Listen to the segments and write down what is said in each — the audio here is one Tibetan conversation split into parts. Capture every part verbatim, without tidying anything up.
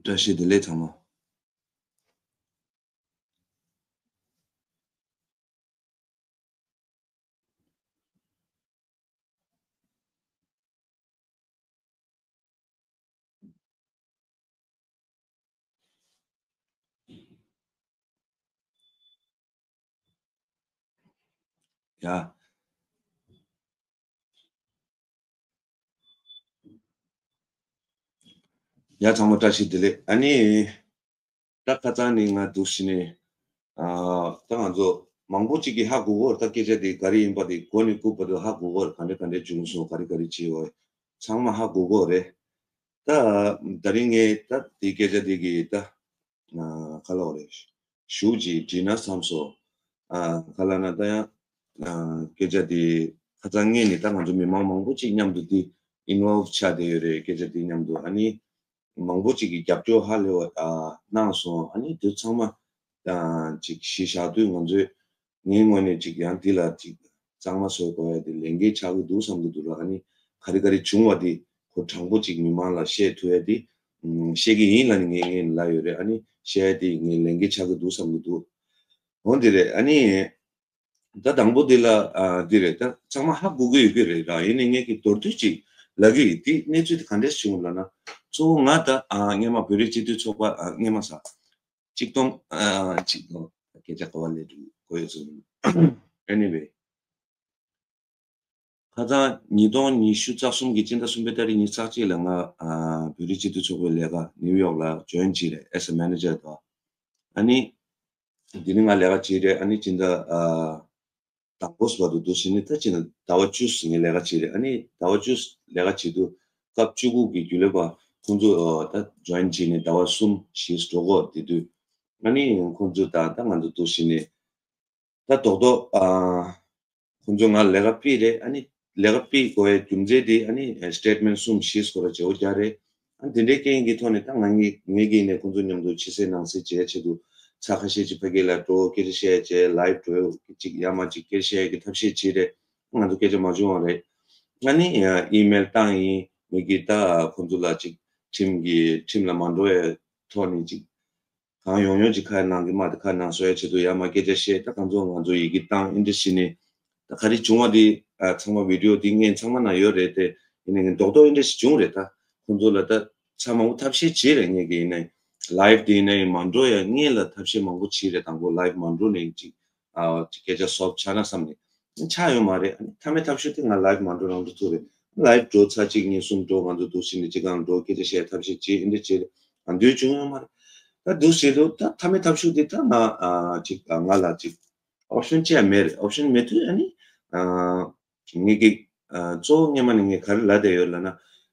བཀྲ་ཤིས་བདེ་ལེགས་ཚང་མ། ཡ། ཡ་ཚང་མ་བཀྲ་ཤིས་བདེ་ལེགས། ཨ་ནི། ད་ཁ་སང་ནས་ང་འདུག་སེ་ནས། ཨ། ད་ང་ཚོ་མང་པོ་ཅིག་གིས་ཧ་གོ་གི་ཡོད་རེད། ད་སྐད་ཆ་དེ་ག་རེ་ཡིན་པ་དེ་མགོ་ནས་རྐུབ་བར་དུ་ཧ་གོ་གི་ཡོད་རེད། ག་འདྲ་ག་འདྲ་བྱུང་སོང་། ག་རེ་ག་རེ་བྱས་ཡོད། ཚང་མ་ཧ་གོ་གི་ཡོད་རེད། ད་ད་རིང་ངས་ད་དེ་སྐད་ཆ་དེ་གི་ད། ཨ། ག་ལབ་དགོས་རེད། ཞུ་ཅིག་བྲིས་ན་བསམ་སོང་། ཨ། ག་ལབ་ན་ད་ཡང་། ཨ། སྐད་ཆ་དེ་ཁ་སང་ངས་ནི་ད་ང་ཚོ་མི་མང་མང་པོ་ཅིག་མཉམ་དུ་དེ་ཨིན་ཝོལབ་ཆགས་བསྡད་ཡོད་རེད། སྐད་ཆ་དེ་མཉམ་དུ། ཨ་ནི། མང་པོ་ཅིག་གིས་རྒྱབ་སྐྱོར་ཧ་ལས་པ་ཨ་གནང་སོང་། ཨ་ནི་དེ་ཚང་མ་ཨ་ཅིག་གཞི་བཞག་དུས་ང་ཚོས་ངའི་ངོས་ནས་ཅིག་ཡང་འདི་ལ་ཅིག་གཙང་མ་བཟོ་དགོས་ཡ་དེ་ལས་འགན་ཆགས་ཀྱི་འདུག་བསམ་གྱི་འདུག་ར། ཨ་ནི་ག་རེ་ག་རེ་བྱུང་བ་དེ་གོ་དྲང་པོ་ཅིག་མི་མང་ལ་བཤད་ཐུབ་ཡ་དེ་ཨམ་བཤད་ཀྱི་ཡིན་ལབ་ནས་ངས་ངས་ལབ་ཡོད་རེད། ཨ་ནི་བཤད་ཡ་དེ་ངའི་ལས་འགན་ཆགས་ཀྱི་འདུག་བསམ་གྱི་འདུག་འོ་འདི་རེད། ཨ་ནི། ད་དང་པོ་འདི་ལ་ཨ་འདི་རེད། ད་ཚང་མ་ཧ་གོ་གི་ཡོད་ཀྱི་རེད་ར། ཡིན་ནའི་ངས་ཀྱི་མདོར་བསྡུས་ཅིག་ལབ་ཀྱི་ཡིན། འདི་གནས་ཚུལ་དེ་ག་འདྲས་བྱུང་ལབ་ན། གཙོ་བོ་ང་ད་ཨ་སྔས་མ་བོད་རིགས་སྤྱི་མཐུན་ཚོགས་པ་ཨ་སྔས་མ་ས་གཅིག་སྟོང་ཨ་གཅིག་སྟོང་སྐད་ཆ་ག་བ་ལས་འགྲོ་གོ་ཡོད་ཚུལ། Anyway། ཁ་སང་ཉིས་སྟོང་ཉི་ཤུ་རྩ་གསུམ་གྱི་སྤྱི་ཟླ་གསུམ་པའི་ཏ་རིག་ཉི་ཤུ་རྩ་གཅིག་ལ་ང་ཨ་བོད་རིགས་སྤྱི་མཐུན་ཚོགས་པའི་ལས་ཀ་ནིའུ་ཡོག་ལ་ཇོ་ཡིན་བྱས་རེད། As a manager དང་། ཨ་ནི། འདི་ནི་ང་ལས་ཀ་བྱས་རེད། ཨ་ནི་སྤྱི་ཟླ་ཨ་དང་པོ་བར་དུ་འདུག་སེ་ནི་ད་ཕྱིན་ཟླ་བ་བཅུ་ངས་ལས་ཀ་བྱས་རེད། ཨ་ནི་ཟླ་བ་བཅུ་ལས་ཀ་བྱེད་དུས་སྐབས་བཅུ་དགུ་གི་རྒྱུན་ལས་པ་ཁོང་ཚོ་ཨ་ད་ཇོ་ཡིན་བྱས་ནས་ཟླ་བ་གསུམ་བཞི་འགྲོ་གི་ཡོད་རེད། དེ་དུས་ཨ་ནི་ཁོང་ཚོ་དང་ད་ང་ཚོ་འདུག་སེ་ནི། ད་རྡོག་རྡོག་ཨ། ཁོང་ཚོས་ང་ལ་ལས་ཀ་ཕུལ་རེད། ཨ་ནི་ལས་ཀ་ཕུལ་དགོས་ཡའི་རྒྱུ་མཚན་དེ་ཨ་ནི་སི་ཊེཊ་མེནཊ་གསུམ་བཞི་སྐོར་བརྗེ་པོ་རྒྱག་རེད། ཨ་ནི་དེ་འདྲའི་རྐྱེན་གྱི་ཐོག་ནས་ད་ང་ངེད་ངེད་ཀྱིས་ནས་ཁོང་ཚོ་མཉམ་དུ་ཕྱི་གསལ་ནང་གསལ་བྱེད་ཆེད་དུ་ཚ་ཁ་ཤས་ཅིག་ཕ་གི་ལ་འགྲོ། སྐད་ཆ་བཤད་བྱས། ལའིབ་འགྲོ་ཅིག་ཡར་མར་ཅིག་སྐད་ཆ་བཤད་ཀྱི་ཐབས་ཤེས་བྱས་རེད། ང་ཚོ་སྐད་ཆ་མ་བྱུང་བ་རེད། ཨ་ནི་ཨི་མེལ་བཏང་ཡིན། ངེད་ཀྱིས་ད་ཁོང་ཚོ་ལ་ཅིག་ཁྲིམས་ཀྱི་ཁྲིམས་ལ་མ་འགྲོ་བའི་ཐོག་ནས་ཅིག་གང་ཡོང་ཡོང་ཅིག་ཁ་ནང་གི་མ་དེ་ཁ་ནང་བཟོ་ཡ་ཆེད་དུ་ཡར་མར་སྐད་ཆ་བཤད། ད་གང་ཚོ་ང་ཚོ་ཡི་གེ་བཏང་། ཨིན་དྲི་ཤི་ནི་ད་ག་རེ་བྱུང་བ་དེ་ཨ་ཚང་མ་བི་ཌི་ཡོ་དེ་ངས་ཚང་མ་ན་ཡོད་རེད་དེ། ཡིན་ནའི་ངས་རྡོག་རྡོག་ཨིན་དྲི་ཤི་བྱུང་རེད། ད་ཁོང་ཚོ་ལ་ད་ཚ་མང་པོ་ཐབས་ཤེས་བྱས་རེད། ངས་ཀྱི་ཡིན་ནའི་ལའིབ་དེ་ཡིན་ནའི་མ་འགྲོ་ཡ་ངས་ལ་ཐབས་ཤེས་མང་པོ་བྱས་རེད། དང་པོ་ལའིབ་མ་འགྲོ་ནས་ཅིག་ཨ་ཅིག་སྐད་ཆ་སོབ་ཆགས་ན་བསམ་ནས་ཆགས་ཡོད་མ་རེད། ཨ་ནི་མཐའ་མའི་ཐབས་ཤེས་དེ་ང་ལའིབ་མ་འགྲོ་རང་འགྲོ་ཐུབ་རེད། ལའིབ་འགྲོ་ཚར་གཅིག་གཉིས་གསུམ་འགྲོ་ང་ཚོ་འདུག་སེ་ནི་ཅིག་གང་འགྲོ་སྐད་ཆ་བཤད་ཐབས་ཤེས་བྱས་ཨིན་དྲི་བྱས་རེད། ཨ་འདུས་བྱུང་ཡོད་མ་རེད། ད་འདུག་བྱེད་དུས་ད་མཐའ་མའི་ཐབས་ཤེས་དེ་ད་ང་ཨ་ཅིག་ཨ་ང་ལ་ཅིག་ཨོབ་ཤན་ཅི་ཡང་མེད་རེད། ཨོབ་ཤན་མེད་དུས་ཨ་ནི་ཨ་ངེད་ཀྱི་ཨ་གཙོ་བོ་སྔས་མ་ནས་ངས་ག་རེ་ལབ་བསྡད་ཡོད་ལབ་ན།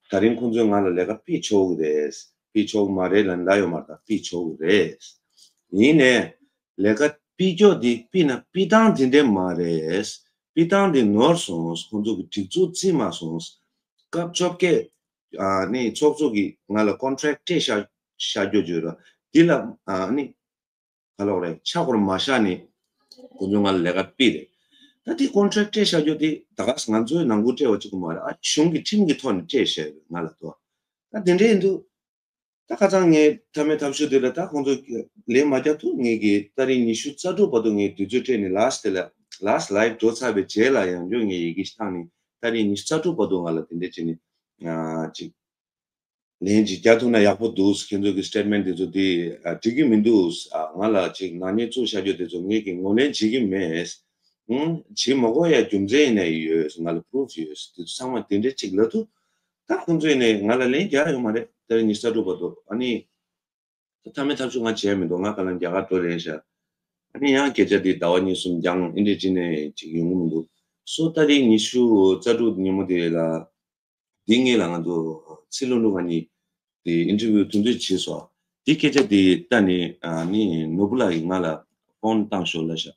ད་རིང་ཁོང་ཚོས་ང་ལ་ལས་ཀ་ཕུལ་ཆོག་གི་རེད། ཕུལ་ཆོག་གི་མ་རེད་ལབ་ལབ་ཡོད་མ་རེད། ད་ཕུལ་ཆོག་གི་རེད། ཡིན་ནའི་ལས་ཀ་ཕུལ་ཆོག་འདི་ཕུལ་ན་ཕུལ་སྟངས་འདི་འདྲས་མ་རེད། ཕུལ་སྟངས་འདི་ནོར་སོང་། ཁོང་ཚོ་གི་སྒྲིག་འཛུགས་བརྩི་མ་སོང་། སྐབས་བཅོ་བརྒྱད་ཨ་ནི་ཚོགས་གཙོ་གིས་ང་ལ་ཀོན་ཊེག་སྤྲད་བཞག་བཞག་རྒྱུ་བརྗོད་ར། འདི་ལ་ཨ་ནི་ག་ལབ་རེད། ཆ་སྐོར་མ་བཞག་ནས་ཁོང་ཚོས་ང་ལ་ལས་ཀ་ཕུལ་རེད། ད་དེ་ཀོན་ཊེག་སྤྲད་བཞག་རྒྱུ་དེ་ད་ག་ང་ཚོའི་ནང་ཁུལ་སྤྲད་པ་གཅིག་པུ་མ་རེད། ཨ་གཞུང་གི་ཁྲིམས་ཀྱི་ཐོག་ནས་སྤྲད་བཞག་ཡོད་ང་ལ་དོ། ད་དེ་འདྲ་ཡིན་དུས་ད་ཁ་སང་ངས་མཐའ་མའི་ཐབས་ཤེས་དེ་ལ་ད་ཁོང་ཚོ་ལན་མ་རྒྱག་ཐུབ། ངེད་ཀྱིས་ཏ་རིག་ཉི་ཤུ་རྩ་དྲུག་བར་དུ་ངས་དུས་ཚོད་སྤྲད་ནས་ལཱ་སི་ཊི་དེ་ལ་ལཱ་སི་ཊི་ལའིབ་འགྲོ་ཚར་བའི་རྗེས་ལ་ཡང་བསྐྱར་ངས་ཡི་གེ་ཞིག་བཏང་ནས་ཏ་རིག་ཉི་ཤུ་རྩ་དྲུག་བར་དུ་ང་ལ་དེ་འདྲ་བྱས་ནས་ཨ་ཅིག་ལན་ཅིག་རྒྱག་ཐུབ་ན་ཡག་པོ་འདུག་ཁྱེད་ཚོ་གི་སི་ཊེཊ་མེནཊ་དེ་ཚོ་དེ་ཨ་འགྲིག་གི་མི་འདུག་ཨ་ང་ལ་ཅིག་ནག་ཉེས་བཙུགས་བཞག་རྒྱུ་དེ་ཚོ་ངེད་ཀྱིས་ངོས་ལེན་བྱེད་ཀྱི་མེད། ཨང་བྱེད་མ་དགོས་ཡ་རྒྱུ་མཚན་ཡིན་ནའི་ཡོད། ང་ལ་པུ་རུབ་ཡོད། དེ་ཚོ་ཚང་མ་དེ་འདྲ་ཅིག་ལབ་དུས་ད་ཁོང་ཚོས་ནས་ང་ལ་ལན་རྒྱག་ཡོད་མ་རེད། ཏ་རིག་ཉི་ཤུ་རྩ་དྲུག་བར་དུ། ཨ་ནི་ད་མཐའ་མའི་ཐབས་ཤེས་ང་བྱས་མི་འདུག་ང་ག་ལ་རྒྱ་གར་འགྲོ་རན་ཤག་ཨ་ནི་ཡང་སྐད་ཆ་དེ་ཟླ་བ་གཉིས་གསུམ་འགྱངས་ཨེ་འདྲ་བྱས་ནས་ཅིག་ཡོང་གི་མི་འདུག་སོ་ཏ་རིག་ཉི་ཤུ་རྩ་དྲུག་ཉིན་མོ་དེ་ལ། དེ་སྔོན་ལ་ང་ཚོ་ཚེ་ལྷུན་གྲུབ་ང་གཉིས་དེ་ཨིན་ཊར་བིའུ་ཐུང་ཐུང་བྱས་སོང་། དེ་སྐད་ཆ་དེ་ལྟ་ནས་ཨ་ནི་ནོར་བུ་ལགས་ཀྱིས་ང་ལ་ཕོན་བཏང་ཤོག་ལབ་ཤག་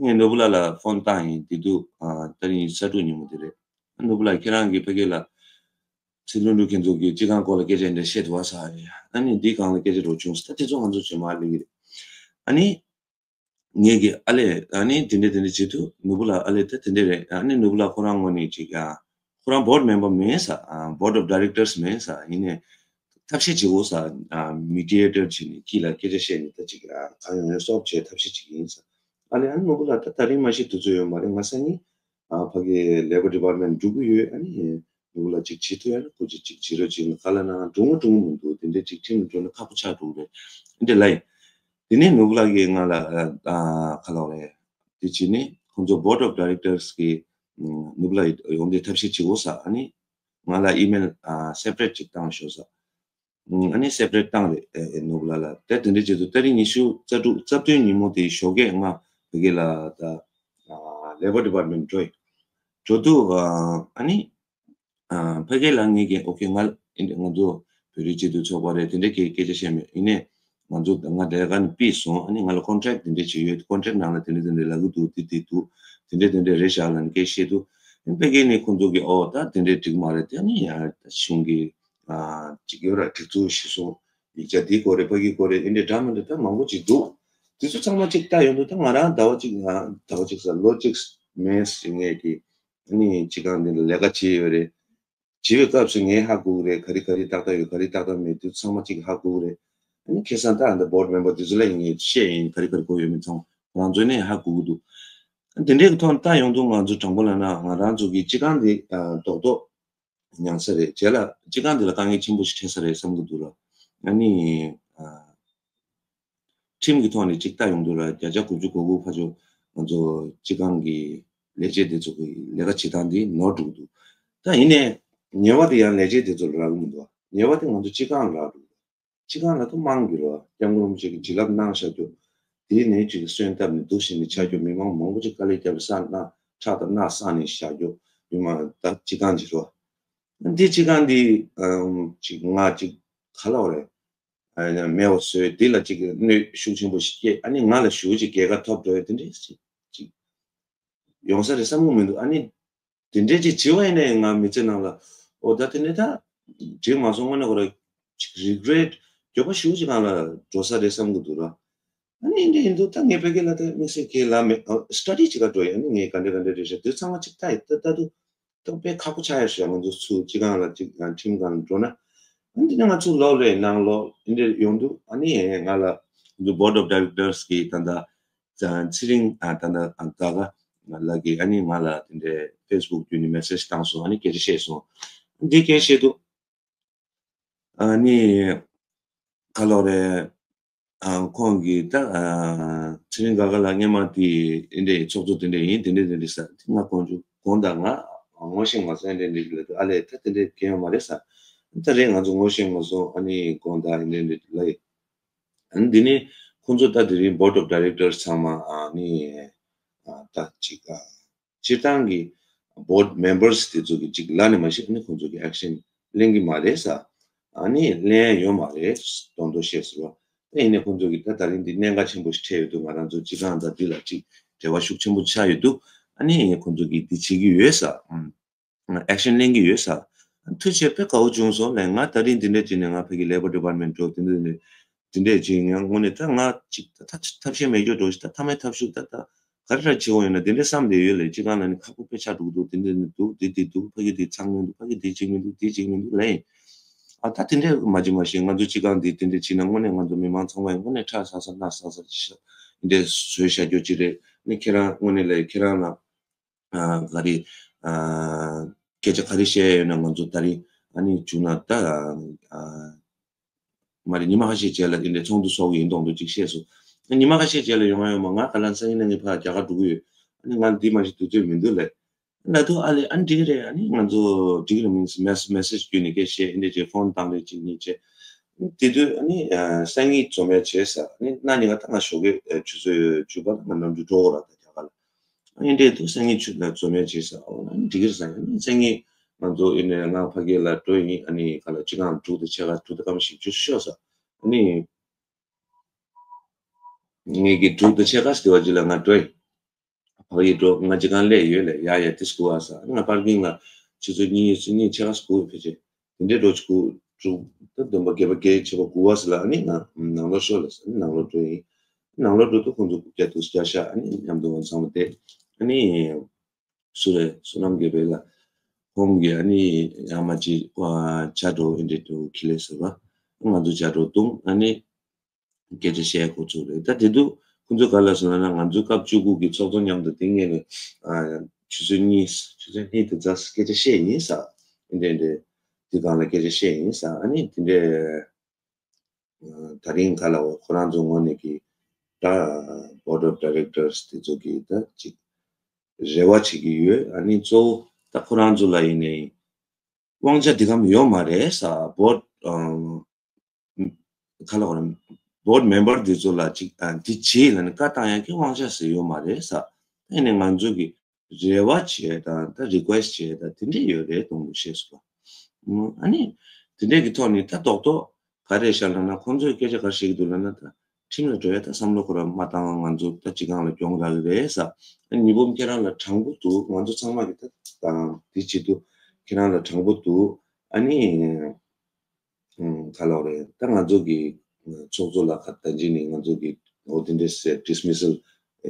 ངས་ནོར་བུ་ལགས་ལ་ཕོན་བཏང་ཡིན། དེ་དུས་ཨ་ད་རིང་ས་དྲུག་ཉིན་མོ་དེ་རེད། ནོར་བུ་ལགས་ཁྱེད་རང་གིས་ཕ་གི་ལ་ཚེ་ལྷུན་གྲུབ་ཁྱེད་ཚོ་གི་སྤྱི་ཁང་སྐོར་ལ་སྐད་ཆ་འདྲ་བཤད་ཐུབ་པ་ས་རེད། ཨ་ནི་འདི་སྒང་ལ་སྐད་ཆ་འདྲ་བྱུང་ས། ད་དེ་ཚོ་ང་ཚོ་བྱེད་མ་ལེགས་ཀྱི་རེད། ཨ་ནི། ངེད་ཀྱིས་ཨ་ལས་ཨ་ནི་དེ་འདྲས་དེ་འདྲས་བྱེད་དུས་ནོར་བུ་ལགས་ཨ་ལས་ད་དེ་འདྲས་རེད། ཨ་ནི་ནོར་བུ་ལགས་ཁོ་རང་ངོས་ནས་ཅིག་ཨ་ཁོ་རང་བྷོར་ཌི་མེམ་བར་མིན་ས། ཨ་བྷོར་ཌི་ཨོཕ་ཌའི་རེག་ཊར་སི་མིན་ས། ཡིན་ནའི་ ཐབས་ཤེས་བྱེད་དགོས་ས། མི་ཌི་ཡེ་ཊར་བྱས་ནས་དཀྱིལ་ལ་སྐད་ཆ་བཤད་ནས་ད་ཅིག་གང་ཡོང་ཡོང་སོབ་བྱས་ཐབས་ཤེས་བྱེད་ཀྱི་ཡིན་ས། ཨ་ནི་ཨ་ནི་ནོར་བུ་ལགས་ད་ད་རིང་མ་གཞི་དུས་ཚོད་ཡོད་མ་རེད། ང་སང་ཉིན་ཕ་གི་ལེ་བར་ཌི་པར་མེན་ཊི་འགྲོ་གི་ཡོད། ཨ་ནི་ནོར་བུ་ལགས་ཅིག་བྱེད་ཐུབ་ཡ་ན་ཁོ་ཅིག་ཅིག་བྱེད་རོགས་བྱེད་ན་ག་ལ་ན་འགྲོ་ངོ་འགྲོ་ངོ་མི་འདུག་དེ་འདྲའི་ཅིག་ཁྲིམས་འགྲོ་ན་ཁག་པོ་ཆགས་འགྲོ་གི་རེད། འདི་ལ་ཡིན། དེ་ནས་ནོར་བུ་ལགས་ཀྱིས་ང་ལ་ཨ་ཁ་ལོག་རེད། དེ་བྱས་ནས་ཁོང་ཚོ་Board of Directors་གིས་ནོར་བུ་ལགས་ཡོང་དེ་ཐབས་ཤེས་བྱེད་དགོས་ས། ཨ་ནི་ང་ལ་ཨི་མེལ་སེ་པ་རེ་ཊི་ཅིག་བཏང་ཤོག་ས། ཨ་ནི་སེ་པ་རེ་ཊི་བཏང་རེད། ནོར་བུ་ལགས་ལ་ད་དེ་འདྲ་བྱེད་དུས་ཏ་རིག་ཉི་ཤུ་རྩ་དྲུག་རྩ་བདུན་ཉིན་མོ་དེའི་ཞོགས་ཀས་ང་ཕ་གི་ལ་ད་ལེ་བར་ཌི་པར་མེན་ཊི་འགྲོ་ཡིན། འགྲོ་དུས་ཨ་ནི་ཕ་གི་ལ་ངས་ཀྱི་ཨོ་ཁེ་ང་ང་ཚོ་བོད་རིགས་སྤྱི་མཐུན་ཚོགས་པ་རེད། དེ་འདྲ་སྐད་སྐད་ཆ་བཤད་མེད། ཡིན་ནའི་ང་ཚོ་ང་ལས་ཀ་ནས་ཕུད་སོང་། ཨ་ནི་ང་ལ་ཀོན་ཊེག་དེ་འདྲ་ཅིག་ཡོད། ཀོན་ཊེག་ནང་ལ་དེ་འདྲ་དེ་འདྲ་ལབ་གི་འདུག་དེ་དེ་འདུག་དེ་འདྲ་དེ་འདྲ་རེད་ཤག་ལབ་ནས་སྐད་བཤད་དུས་ཕ་གི་ནས་ཁོང་ཚོ་གིས་ཨོ་ད་དེ་འདྲ་འགྲིག་མ་རེད། དེ་ནི་ཡང་གཞུང་གི་ཅིག་ཡོད་ར་སྒྲིག་འཛུགས་གཞི་བཟུང་ཡིག་ཆ་འདི་དགོས་རེད། ཕ་གི་དགོས་རེད། འདི་འདྲ་འདྲ་མི་འདྲ་ད་མང་པོ་ཅིག་འདུག་དེ་ཚོ་ཚང་མ་ཅིག་ལྟ་ཡོང་དུས་ད་ང་རང་ཟླ་བ་གཅིག་ང་ཟླ་བ་གཅིག་ཟེར་ལོ་གཅིག་མིན་ངས་ཀྱི་ཨ་ནི་སྤྱི་ཁང་འདི་ལ་ལས་ཀ་བྱས་ཡོད་རེད། བྱེད་པའི་སྐབས་སུ་ངས་ཧ་གོ་གི་རེད། ག་རེ་ག་རེ་ཏག་ཏག་ཡོད། ག་རེ་ཏག་ཏག་མེད། དེ་ཚང་མ་གཅིག་ཧ་གོ་གི་རེད། ཨ་ནི་ཁ་སང་ད་ཨ་ད་བོར་ཌི་མེམ་བར་དེ་ཚོ་ལ་ངས་བཤད་ཡིན། ག་རེ་ག་རེ་དགོས་ཡོད་མེད་ཚང་མ་ང་ཚོ་ནས་ཧ་གོ་གི་འདུག་དེ་འདྲའི་ཐོག་ལྟ་ཡོང་དུས་ང་ཚོ་དྲང་པོ་ལབ་ན་ང་རང་ཚོ་གི་སྤྱི་ཁང་འདི་རྡོག་རྡོག་མྱངས་ས་རེད། རྗེས་ལ་སྤྱི་ཁང་འདི་ལ་དཀའ་ངལ་ཆེན་པོ་ཞིག་འཕྲད་ས་རེད་བསམ་གི་འདུག་ལ། ཨ་ནི་ཁྲིམས་ཀྱི་ཐོག་ནས་ཅིག་ལྟ་ཡོང་དུས་ལ་བརྒྱ་ཆ་དགུ་བཅུ་གོ་དགུ་ཕར་ཕྱོགས་ང་ཚོ་སྤྱི་ཁང་གི་ལས་བྱེད་དེ་ཚོ་གི་ལས་ཀ་བྱེད་སྟངས་འདི་ནོར་འགྲོ་གི་འདུག་ད་ཡིན་ནའི་ཉེས་པ་དེ་ཡང་ལས་བྱེད་དེ་ཚོ་ལ་རག་གི་མི་འདུག་ཉེས་པ་དེ་ང་ཚོ་སྤྱི་ཁང་ལ་རག་འདུག་སྤྱི་ཁང་ལ་ཐོག་མང་གི་རོ་སྐྱབས་མགོན་རིན་པོ་ཆེ་གི་བྱིན་རླབས་གནང་བཞག་རྒྱུ། དེའི་ནས་ཅིག་གསོན་བཏབ་ནས་འདུག་བཞིན་ནས་ཆགས་རྒྱུ། མི་མང་མང་པོ་ཅིག་དཀའ་ལས་བརྒྱབ་ས་ན་ཁྲག་དང་སྣག་བསགས་ནས་བཞག་རྒྱུ། མི་མང་ད་སྤྱི་ཁང་ཅིག་རོ། འདི་སྤྱི་ཁང་འདི་ཅིག་ང་ཅིག་ག་ལ་བ་རེད། མེད་པ་བཟོས་འདི་ལ་ཅིག་གནོད་ཤུགས་ཆེན་པོ་ཞིག་སྐྱེས། ཨ་ནི་ང་ལ་ཞུ་ཅིག་རྒྱལ་ཁ་ཐོབ་འགྲོ་ཡ་དེ་འདྲས་ཅིག་ཅིག་ཡོང་ས་རེད་བསམ་གི་མི་འདུག་ཨ་ནི་དེ་འདྲས་ཅིག་བྱེད་པ་ཡིན་ནའི་ང་མི་ཚེ་ནང་ལ་ཨོ་ད་དེ་ནས་ད་འགྲིག་མ་སོང་། དངོས་གནས་ཁོ་ར་ཅིག་རི་གྷི་རེཊ་འགྱོད་པ་ཞེ་པོ་ཅིག་སྒང་ལ་འགྲོ་ས་རེད་བསམ་གི་འདུག་ར། ཨ་ནི་འདི་འདྲས་ཡིན་དུས་ད་ངས་ཕ་གི་ལ་ད་དམིགས་བསལ་གྱི་ལ་མེད། ཨ་སི་ཊ་ཌི་བྱེད་ག་འགྲོ་ཡ། ཨ་ནི་ངས་ག་འདྲས་ག་འདྲས་རེད་ཤག་དེ་ཚང་མ་ཅིག་ལྟ་ཡི་ད་ལྟ་དུ་ད་དཔེ་ཁག་པོ་ཆགས་ཡ་ཤག་ང་ཚོ་ཚུར་སྤྱི་ཁང་ལ་ཅིག་ཁྲིམས་ཁང་ལ་འགྲོ་ན། ཨ་ནི་དེ་ནས་ང་ཚོ་ལོག་རེད་ནང་ལོག་འདི་འདྲས་ཡོང་དུས་ཨ་ནི་ང་ལ་འདི་བོར་ཌི་ཨོཕ་ཌའི་རེག་ཊར་སི་གི་ད་ལྟ་ཚེ་རིང་ཨ་ད་ལྟ་ཨ་ད་ག་ལ་གི་ཨ་ནི་ང་ལ་དེ་འདྲའི་ཕེ་སི་བུག་བརྒྱུད་ནས་མེ་སེ་ཇི་བཏང་སོང་། ཨ་ནི་སྐད་ཆ་བཤད་སོང་། འདི་སྐད་བཤད་དུས་ཨ་ནི་ག་ལོག་རེད། ཨ་ཁོང་གིས་ད་ཨ་ཚེ་རིང་དགའ་དགའ་ལགས་སྔོན་མ་དེ་འདི་འདྲའི་ཚོགས་གཙོ་དེ་འདྲ་ཡིན་དེ་འདྲ་དེ་འདྲ་ཟེར། དེ་ང་དགོངས་རྒྱུ་དགོངས་དག་ང་ངོ་ཤེས་མ་སོང་། འདི་འདྲ་ལབ་དུས་ཨ་ལས་ད་དེ་འདྲ་གང་ཡང་མ་རེད་ཟེར། ད་རེས་ང་ཚོ་ངོ་ཤེས་མ་སོང་། ཨ་ནི་དགོངས་དག་འདི་འདྲ་ལབ་ཡིན། ཨ་ནི་འདི་ནི་ཁོང་ཚོ་ད་དེ་རིང་བོར་ཌི་ཨོཕ་ཌའི་རེག་ཊར་སི་ཚང་མ་ཨ་ནི་ཨ་ད་ཅིག་ཨ་སྤྱིར་བཏང་གི་བོར་ཌི་མེམ་བར་སི་དེ་ཚོ་གི་ཅིག་ལབ་ནས་མ་གཞི་ཨ་ནི་ཁོང་ཚོ་གི་ཨེག་ཤན་ལེན་གི་མ་རེད་ཟེར། ཨ་ནི་ལེན་ཡ་ཡོད་མ་རེད་དོན་དུ་བཤད་ཟེར་བ། ད་ཡིན་ནའི་ཁོང་ཚོ་གི་ད་ད་རིང་འདི་གནད་འགག་ཆེན་པོ་ཞིག་འཕྲད་ཡོད་དུས་ང་རང་ཚོ་སྤྱི་ཁང་དང་འདི་ལ་ཅིག་འབྲེལ་བ་ཤུགས་ཆེན་པོ་ཆགས་ཡོད་དུས་ཨ་ནི་ཁོང་ཚོ་གི་འདི་བྱེད་ཀྱི་ཡོད་ཟེར། ཨེག་ཤན་ལེན་གྱི་ཡོད་ས། ཐུགས་རྗེ་ཆེ་དཔེ་དགའ་བོ་བྱུང་སོང་ལབ། ང་ད་རིང་འདི་འདྲ་བྱས་ནས་ང་ཕ་གི་ལེ་བར་ཌི་པར་མེན་ཊི་འགྲོ་དེ་འདྲ་འདི་འདྲ་བྱས། ང་དངོས་གནས་ད་ང་ཅིག་ད་ད་ཐབས་ཤེས་མེད་རྒྱུ་འགྲོ་ཞིག་ད་ཐ་མའི་ཐབས་ཤུགས་ད་ད་ག་རེ་ར་བྱེད་དགོས་ཡོད་ན་དེ་འདྲ་བསམ་བསྡད་ཡོད་ལབ། སྤྱི་ཁང་ལ་ནི་ཁག་པོ་དཔེ་ཆགས་འགྲོ་གི་འདུག་དེ་འདྲ་འདི་འདུག་དེ་དེ་འདུག་ཕ་གི་དེ་ཚང་མི་འདུག་ཕ་གི་དེ་བྱེད་མི་འདུག་དེ་བྱེད་མི་འདུག་ལབ་ཡིན། ཨ་ད་དེ་འདྲ་མ་བྱེད་མ་ཤེས། ང་ཚོ་སྤྱི་ཁང་འདི་དེ་འདྲ་བྱས་ན་དངོས་གནས་ང་ཚོ་མི་མང་ཚང་མ་ཡིན་དངོས་གནས་ཁྲག་ཟག་ས་སྣ་ཟག་ས་ཤ་འདི་འདྲ་བཟོས་བཞག་རྒྱུ་ཅིག་རེད། ནི་ཁྱེད་རང་དངོས་གནས་ལ་ཁྱེད་རང་ལ། ཨ་ག་རེ། ཨ་སྐད་ཆ་ག་རེ་བཤད་ཡོད་ན་ང་ཚོ་ད་རིང་ཨ་ནི་བྱུང་ན་ད་ཨ་མ་རེད། ཉི་མ་ཁ་ཤས་རྗེས་ལ་དེ་འདྲའི་ཚོགས་འདུ་ཚོགས་ཀྱི་ཡིན་མདོག་མདོག་ཅིག་བཤད་སོང་། ཉི་མ་ཁ་ཤས་རྗེས་ལ་ཡོང་ང་ཡོང་མ་ང་ག་ལ་སང་ཉིན་གནངས་ཉིན་ཕར་རྒྱ་གར་འགྲོ་གི་ཡོད། ཨ་ནི་ང་འདི་མ་གཞི་དུས་ཚོད་མི་འདུག་ལབ། ལབ་དུས་ཨ་ལེ་ཨ་འགྲིག་གི་རེད། ཨ་ནི་ང་ཚོ་འགྲིག་གི་རེད་མིན་མེ་སེ་ཇི་བརྒྱུད་ནས་སྐད་བཤད་ཨ་འདྲ་བྱས་ཕོན་བཏང་རེད་གཅིག་གཉིས་བྱས། དེ་དུས་ཨ་ནི་སང་ཉིན་རྩོད་མེད་བྱས་ས་ཨ་ནི་གནངས་ཉིན་ང་ད་ང་ཞོགས་ཀས་ཆུ་ཚོད་བཅུ་པ་ང་ནམ་རྒྱུན་འགྲོ་གི་རེད་ད་རྒྱ་གར་ལ། ཨ་ནི་འདྲས་འདུག་སང་ཉིན་ཆུ་ལ་རྩོད་མེད་བྱས་ས། ཨོ་ཨ་ནི་འགྲིག་གི་རེད་ས། ཨ་ནི་སང་ཉིན་ང་ཚོ་ཨ་ནི་ང་ཕ་གི་ལ་འགྲོ་ཡིན། ཨ་ནི་ག་ལ་སྤྱི་ཁང་དྲུག་དང་ཕྱེད་ཀ་དྲུག་དང་སྐར་མ་བཞི་བཅུ་ཤོག་ས། ཨ་ནི་ངེད་ཀྱི་དྲུག་དང་ཕྱེད་ཀ་ཟེར་བ་ཅིག་ལ་ང་འགྲོ་ཡིན། ཕ་གི་འགྲོ་ང་སྤྱི་ཁང་སླེབས་ཡོད་ལ་ཡ་ཡ་དེ་སྐུ་བ་ས། ཨ་ནི་ང་པར་ཀིང་ལ་ཆུ་ཚོད་གཉིས་གཉིས་ཕྱེད་ཀ་སྐུ་ཕེབས་བྱས། དེ་འདྲའི་འགྲོ་ཆུ་དྲུག་ད་བདུན་པ་བརྒྱད་པ་བརྒྱད་བྱེད་པ་དགུ་བ་ཟེར་ལ་ཨ་ནི་ང་ནང་ལོགས་ཤོག་ལ་ཟེར་ནང་ལོགས་འགྲོ་ཡིན། ནང་ལོགས་འགྲོ་དུས་ཁོང་ཚོ་རྒྱ་དུས་རྒྱ་ཤ་ཨ་ནི་མཉམ་དུ་ང་ཚང་མ་བསྡད། ཨ་ནི་སུ་རེད་བསོད་ནམས་དགེ་འཕེལ་ལ་ཁོང་གིས་ཨ་ནི་ཡང་མ་ཅིག་ཇ་འགྲོ་ཨིན་འདྲེ་འགྲོ་ཁི་ལེ་ཟེར་བ། ང་ཚོ་བྱ་སྒྲོ་བརྡུངས། ཨ་ནི་སྐད་ཆ་བཤད་ཁོ་ཚོ་རེད། ད་དེ་དུས་ཁོ་ཚོ་ག་ལ་སོང་ན། ང་ཚོ་སྐབས་བཅུ་དགུ་གི་ཚོགས་གཙོ་མཉམ་དུ་དེ་ངེད་ནས་ཨ་ཆུ་ཚོད་གཉིས་ཆུ་ཚོད་གཉིས་དེ་ཙམ་སྐད་ཆ་བཤད་ཡིན་ས། ཨེ་འདྲས་འདྲས་དེ་སྒང་ལ་སྐད་ཆ་བཤད་ཡིན་ས། ཨ་ནི་དེ་འདྲས་ད་རིང་ག་ལ་འོ་ཁོ་རང་ཚོ་ངོས་ནས་ཀྱི་ད་board of directors དེ་ཚོ་གི་ད་ཅིག་རེ་བ་བྱེད་ཀྱི་ཡོད། ཨ་ནི་གཙོ་བོ་ད་ཁོ་རང་ཚོ་ལ་ཡིན་ནའི་དབང་ཆ་དེ་གམ་ཡོད་མ་རེད་ས། board ག་ལ་བར་board member དེ་ཚོ་ལ་ཅིག་ཨ་འདི་བྱེད་ལ་ནི་བཀའ་བཏང་ཡག་གི་དབང་ཆ་ཟེར་ཡོད་མ་རེད་ས། ཨ་ནི་ང་ཚོ་གི་རེ་བ་བྱས་དང་ད་request བྱས་དང་དེ་འདྲས་ཡོད་རེད་དང་ལུགས་བཤད་སོང་། ཨ་ནི་དེ་འདྲས་ཀྱི་ཐོག་ནས་ད་རྡོག་རྡོག་ག་རེ་བཤད་ལབ་ན། ཁོང་ཚོས་སྐད་ཆ་ག་རེ་བཤད་ཀྱི་འདུག་ལབ་ན། ད་ཁྲིམས་ལ་འགྲོ་ཡ་ད་བསམ་བློ་ཁོ་རང་མ་བཏང་། ང་ཚོ་ད་སྤྱི་ཁང་ལ་གྱོང་རག་གི་རེད་ས། ཨ་ནི་ཉི་བུམ་ཁྱེད་རང་ལ་དྲང་པོ་འདུག་ང་ཚོ་ཚང་མ་གི་ད་དང་དེ་བྱེད་དུས་ཁྱེད་རང་ལ་དྲང་པོ་འདུག་ཨ་ནི་ཨུམ་ག་ལབ་རེད། ད་ང་ཚོ་གི་ཚོགས་གཙོ་ལ་ཁ་ད་ཅི་ནས་ང་ཚོ་གི་འོ་དེ་འདྲས་ཟེར་dismissal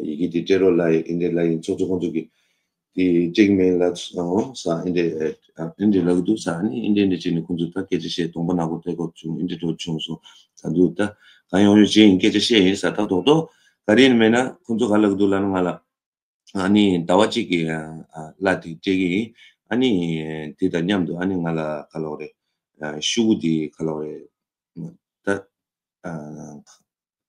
ཡི་གེ་དེ་སྤྲད་རོགས་ལབ་ཡིན། ཨེ་འདྲས་ལབ་ཡིན། ཚོགས་གཙོ་ཁོང་ཚོ་གི་དེ་སྤྲད་ཀྱི་མིན་ལབ་སོང་ས། ཨེ་འདྲས་ཨེ་འདྲས་ལབ་ཀྱི་འདུག་ས། ཨ་ནི་ཨེ་འདྲས་འདྲས་བྱས་ནས་ཁོང་ཚོ་ད་སྐད་ཆ་བཤད། གདོང་པ་ནག་པོ་སྟེར་དགོས་བྱུང་། ཨེ་འདྲས་འགྲོ་བྱུང་སོང་། ད་དུང་ད་གང་ཡོང་ཡོང་བྱས་ཡིན། སྐད་ཆ་བཤད་ཡིན་ས། ད་རྡོག་རྡོག་ག་རེ་ཡིན་མེད་ན། ཁོང་ཚོ་ག་ལབ་ཀྱི་འདུག་ལབ་ན། ང་ལ་ཨ་ནི་ཟླ་བ་གཅིག་གི་ཨ་གླ་དེ་སྤྲད་ཀྱི་ཡིན། ཨ་ནི་དེ་དང་མཉམ་དུ་ཨ་ནི་ང་ལ་ག་ལབ་རེད། ཨ་ཤོག་གུ་དེ་ག་ལབ་རེད། ད་ཨ་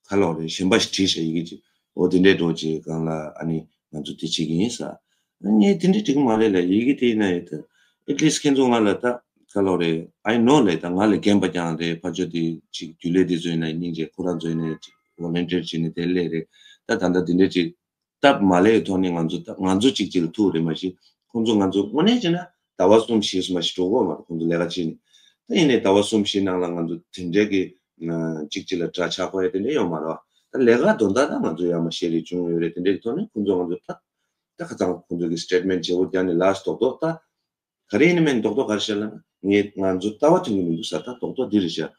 ག་ལབ་རེད། གཞན་པ་ཞིག་བྲིས་ཤག་ཡི་གེ་ཅིག་འོ་དེ་འདྲས་འགྲོ་ཅིག་སྒང་ལ་ཨ་ནི་ང་ཚོ་དེ་བྱེད་ཀྱི་ཡིན་ས། ཨ་ངས་དེ་འདྲས་འགྲིག་གི་མ་རེད་ལབ། ཡི་གེ་དེ་ཡིན་ན་ཡོད་ད། at least ཁྱེད་ཚོ་ང་ལ་ད་ག་ལབ་རེད། I know ལབ། ད་ང་ལས་རྒན་པ་རྐྱང་རེད། ཕར་ཕྱོགས་དེ་ཅིག་རྒྱུན་ལས་དེ་ཚོ་ཡིན་ན་སྙིང་རྗེ། ཁོ་རང་ཚོ་ཡིན་ན་ཅིག་volunteer བྱས་ནས་དེ་སླེབས་རེད། ད་ད་ལྟ་དེ་འདྲས་ཅིག་སྟབས་མ་ལེགས་ཐོག་ནས་ང་ཚོ་ད་ང་ཚོ་གཅིག་གཅིག་ལ་ཐུག་རེད་མ་གཞི། ཁོང་ཚོ་ང་ཚོ་དངོས་གནས་བྱས་ན་ཟླ་བ་གསུམ་བཞི་ཙམ་ཞིག་འགྲོ་གི་ཡོད་མ་རེད། ཁོང་ཚོ་ལས་ཀ་བྱས་ནས། ད་ཡིན་ནའི་ཟླ་བ་གསུམ་བཞིའི་ནང་ལ་ང་ཚོ་དེ་འདྲའི་གི་ཨ་གཅིག་གཅིག་ལ་དགྲ་ཆགས་ཁོ་ཡ་དེ་འདྲ་ཡོད་མ་རེད་བ། ད་ལས་ཀ་དོན་དག་ད་ང་ཚོ་ཡ་མ་ཤེས་རེ་བྱུང་ཡོད་རེད། དེ་འདྲའི་གི་ཐོག་ནས་ཁོང་ཚོ་ང་ཚོ་ད་ད་ཁ་ཚང་ཁོང་ཚོ་གི་statement བྱེད་འོ་རྒྱག་ནས་ལགས་སོ། རྡོག་རྡོག་ད་ག་རེ་ཡིན་ནའི་མིན་རྡོག་རྡོག་ག་རེ་བཤད་ལབ་ན། ངས་ང་ཚོ་ལྟ་བ་མཐུན་གི་མི་འདུག་ས། ད་རྡོག་རྡོག་འདི་རེད་བཤད།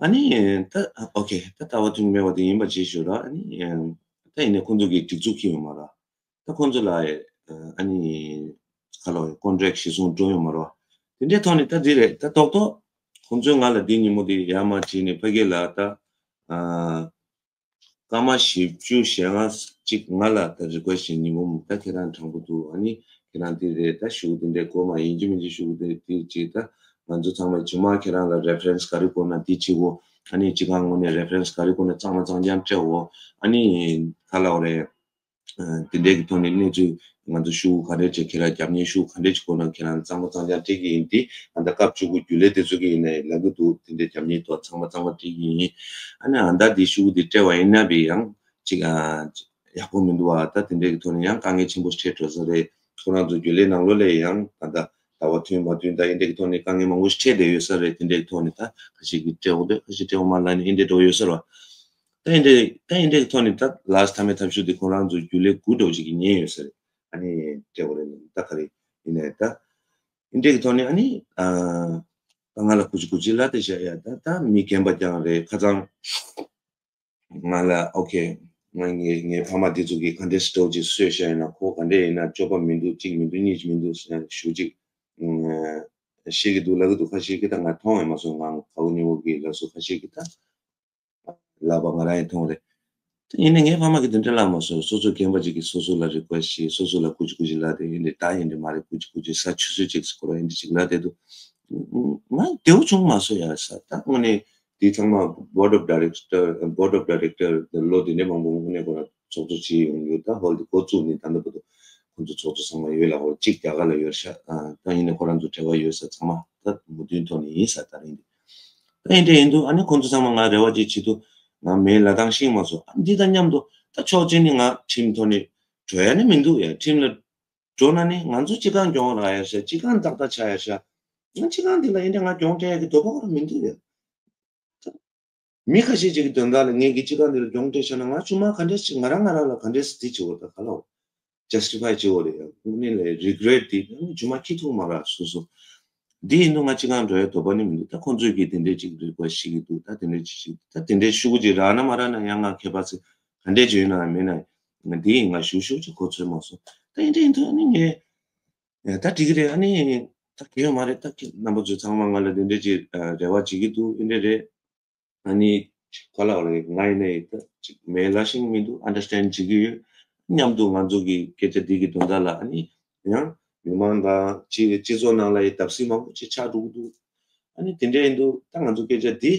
ཨ་ནི་ད་ཨོ་ཁེ། ད་ལྟ་བ་མཐུན་གི་མེད་པ་དེ་ཡིན་པ་བྱེད་ཞོར། ཨ་ནི་ད་ཡིན་ནའི་ཁོང་ཚོ་གི་སྒྲིག་འཛུགས་ཁྱེར་ཡོད་མ་རེད། ད་ཁོང་ཚོ་ལ་ཨ་ནི་ག་ལབ་རེད། contract གཞིར་བཟུང་འགྲོ་ཡོད་མ་རེད། དེ་འདྲའི་ཐོག་ནས་ད་འདི་རེད། ད་རྡོག་རྡོག་ཁོང་ཚོས་ང་ལ་འདི་ཉིན་མོ་འདི་ཡར་མར་བྱས་ནས་ཕ་གི་ལ་ད་ཨ་སྐར་མ་བཞི་བཅུ་ཞེ་ལྔ་ཅིག་ང་ལ་ད་request བྱས། ཉིན་མོ་ད་ཁྱེད་རང་དྲང་པོ་འདུག་ཨ་ནི་ཁྱེད་རང་འདི་རེད། ད་ཤོག་གུ་འདི་འདྲ་དགོས་མ། ཡིན་གཅིག་མིན་གཅིག་ཤོག་གུ་འདི་འདི་ཅིག་ད་ང་ཚོ་ཚང་མས་རྗེས་མ་ཁྱེད་རང་ལ་reference ག་རེ་དགོས་ན་འདི་བྱེད་དགོས། ཨ་ནི་སྤྱི་ཁང་ངོས་ནས་reference ག་རེ་དགོས་ན་གཙང་མ་གཙང་རྐྱང་སྤྲད་འོ། ཨ་ནི་ག་ལབ་རེད། ཨ་དེ་འདྲའི་གི་ཐོག་ནས་གནས་ཚུལ་ང་ཚོ་ཤོག་གུ་ག་འདྲས་བྱས། ཁྱེད་རང་རྒྱབ་གཉེར་ཤོག་གུ་ག་འདྲས་བྱས་དགོས་ན་ཁྱེད་རང་གཙང་མ་གཙང་རྐྱང་སྤྲད་ཀྱི་ཡིན། དེ་ང་ད་སྐབས་བཅུ་དགུ་རྒྱུན་ལས་དེ་ཚོ་གི་ཡིན་ནའི་ལབ་གི་འདུག་དེ་འདྲའི་རྒྱབ་གཉེར་ཐོག་ཚང་མ་གཙང་མ་སྤྲད་ཀྱི་ཡིན། ཨ་ནི་ཨ་ད་དེ་ཤོག་གུ་དེ་སྤྲད་པ་ཡིན་ན་བས་ཡང་ཅིག་ཨ་ཡག་པོ་མི་འདུག་བ། ད་དེ་འདྲའི་གི་ཐོག་ནས་ཡང་དཀའ་ངལ་ཆེན་པོ་འཕྲད་འགྲོ་ས་རེད། ཁོ་རང་ཚོ་རྒྱུན་ལས་ནང་ལོགས་ལ་ཡང་ད་ད་ལྟ་བ་མཐུན་མ་མཐུན་ད་ཨེ་འདྲའི་གི་ཐོག་ནས་དཀའ་ངལ་མང་པོ་ཞིག་འཕྲད་བསྡད་ཡོད་ས་རེད། དེ་འདྲའི་གི་ཐོག་ནས་ད་ཁ་ཤས་ཀྱིས་སྤྲད་འོ་འདོད། ཁ་ཤས་སྤྲད་འོ་མ་ལབ་ནས་ཨེ་འདྲའི་འགྲོ་ཡོད་ས་རེད་བ། ད་ཨེ་འདྲའི་ད་ཨེ་འདྲའི་གི་ཐོག་ནས་ད་last time ཐབས་ཤུགས་དེ་ཁོ་རང་ཚོ་རྒྱུན་ལས་དགུ་འདྲ་བོ་ཅིག་གིས་ཉན་ཡོད་ས་རེད། ཨ་ནི་སྤྲད་འོ་རེད། ད་ག་རེ་ཡིན་ནའི་ད་ཨེ་འདྲའི་གི་ཐོག་ནས་ཨ་ནི་ཨ་ད་ང་ལ་ཀུ་ཅི་ཀུ་ཅི་ལབ་བསྡད་བཞག་ཡ། ད་ད་མི་རྒན་པ་རྐྱང་རེད། ཁ་སང་ང་ལ་ཨོ་ཁེ། ང་ངའི་ངའི་ཕ་མ་འདི་ཚོ་གིས་ག་འདྲས་སི་ཊོབ་ཅིག་གསོས་བཞག་ཡིན་ན། ཁོ་ག་འདྲས་ཡིན་ན་སྤྱོད་པ་མི་འདུག་གཅིག་མི་འདུག་གཉིས་ཅིག་མི་འདུག་ཞུ་ཅིག་ཨ་བཤད་ཀྱི་འདུག་ལབ་ཀྱི་འདུག་ཁ་ཤས་ཀྱིས་ད་ང་མཐོང་ཡང་མ་སོང་། ང་གའུ་ཉི་འོག་གི་ལབ་སོང་། ཁ་ཤས་ཀྱིས་ད་ལབ་པ་ང་རང་ཡང་མཐོང་རེད། ད་ཡིན་ནའི་ངའི་ཕ་མ་གིས་དེ་འདྲ་ལབ་མ་སོང་། སོ་སོ་རྒན་པ་ཅིག་གིས་སོ་སོ་ལ་རི་ཀུ་ཨེ་སི་ཊི་བྱས། སོ་སོ་ལ་ཀུ་ཅི་ཀུ་ཅི་ལབ་དེ་ཡིན་དེ། ད་ཡིན་དེ་མ་རེད། ཀུ་ཅི་ཀུ་ཅི་ཟ། ཆུ་ཚོད་གཅིག་ཙམ་འགོར་བ་ཡིན་དེ་ཅིག་ལབ་དེ་འདུག་ང་བདེ་པོ་བྱུང་མ་སོང་ཡ་ས། ད་དངོས་གནས་དེ་ཚང་མ་board of director, board of director ལོ་དེ་འདྲའི་མང་པོ་དངོས་གནས་ཁོ་རང་ཚོགས་གཙོ་བྱས་ཡོང་ཡོད། ད་ཧོལ་དེ་འགོ་བཙུགས་ནས་ད་ལྟ་བར་དུ་ཁོ་ཚོ་ཚོགས་གཙོ་ཚང་མ་ཡོད་ལ། ཧོལ་གཅིག་རྒྱ་གར་ལ་ཡོད་ཤག་ཨ་ད་ཡིན་ནའི་ཁོ་རང་ཚོ་འབྲེལ་བ་ཡོད་ས། ཚང་མ་ད་མོས་མཐུན་ཐོག་ནས་ཡིན་ས། ད་རིང་དེ་ད་ཡིན་དེ་ཡིན་དུས་ཨ་ནི་ཁོ་ཚོ་ཚང་མ་ང་རེ་བ་ཅིག་བྱེད་དུས་ང་མེད་ལ་བཏང་ཤེས་མ་སོང་། ཨ་འདི་དང་མཉམ་དུ་ད་ཕྱོགས་གཅིག་ནས་ང་ཁྲིམས་ཐོག་ནས་འགྲོ་ཡ་ནི་མི་འདུག་ཡ། ཁྲིམས་ལ་འགྲོ་ན་ནི་ང་ཚོ་སྤྱི་ཁང་གྱོང་རག་ཡ་ཤག་སྤྱི་ཁང་ཏག་ཏག་ཆགས་ཡ་ཤག་ང་སྤྱི་ཁང་འདི་ལ་ཡིན་དེ་ང་གྱོང་སྤྲད་ཡ་གི་འདོད་པ་ཁོ་རང་མི་འདུག་ཡ། མི་ཁ་ཤས་ཅིག་གི་དོན་དག་ལ་ངས་ཀྱི་སྤྱི་ཁང་འདི་ལ་གྱོང་སྤྲད་བཞག་ན་ང་ཆུང་མ་ག་འདྲས་ཅིག་ང་རང་ང་རང་ལ་ག་འདྲས་སེ་འདི་བྱེད་འོ། ད་ག་ལ་འོ་justify བྱེད་འོ་རེད་ཡ། དངོས་གནས་ལ་regret འདི་ནི་ཆུང་མ་ཁྱི་ཐུག་མ་རག་སོ་སོ། འདི་ཡིན་དུས་ང་སྤྱི་ཁང་འགྲོ་ཡ་འདོད་པ་ནི་མི་འདུག་ད་ཁོང་ཚོས་ཀྱིས་དེ་འདྲས་ཅིག་རིག་པ་ཤེས་ཀྱི་འདུག་ད་དེ་འདྲས་ཅིག་ཤེས་ཀྱི་འདུག་ད་དེ་འདྲས་ཤོག་གུ་ཅིག་རག་ན་མ་རག་ན་ཡང་ང་ཁྱད་པར་ཚོད་ག་འདྲས་ཅིག་ཡོད་ན་མེད་ན་ང་འདི་ཡིན་ང་ཞུ་ཤོག་ཅིག་གོ་ཚོད་མ་སོང་། ད་ཡིན་འདྲས་ཡིན་དུས་ཨ་ནི་ངས་ད་འགྲིག་གི་རེད། ཨ་ནི་ ད་གལ་ཡོད་མ་རེད། ད་ཁྱེད་རྣམ་པ་ཚོས་ཚང་མ་ང་ལ་འདི་འདྲ་ཅིག་ཨ་རེ་བ་བྱེད་ཀྱི་འདུག་འདི་འདྲ་རེད། ཨ་ནི་ག་ལབ་རེད། ང་ཡིན་ནའི་ད་ཅིག་མེད་ལབ་ཤེས་ཀྱི་མི་འདུག་ཨན་ཌར་སི་ཊེན་ཌི་བྱེད་ཀྱི་ཡོད། མཉམ་དུ་ང་ཚོ་གི་སྐད་ཆ་འདི་གི་དོན་དག་ལ་ཨ་ནི་ཡང་མི་མང་དང་སྤྱི་སྤྱི་ཚོགས་ནང་ལ་ཡི་བརྡབ་གསིག་མང་པོ་ཅིག་ཆགས་འགྲོ་གི་འདུག་ཨ་ནི་དེ་འདྲ་ཡིན་དུས་ད་ང་ཚོ་སྐད་ཆ་འདི་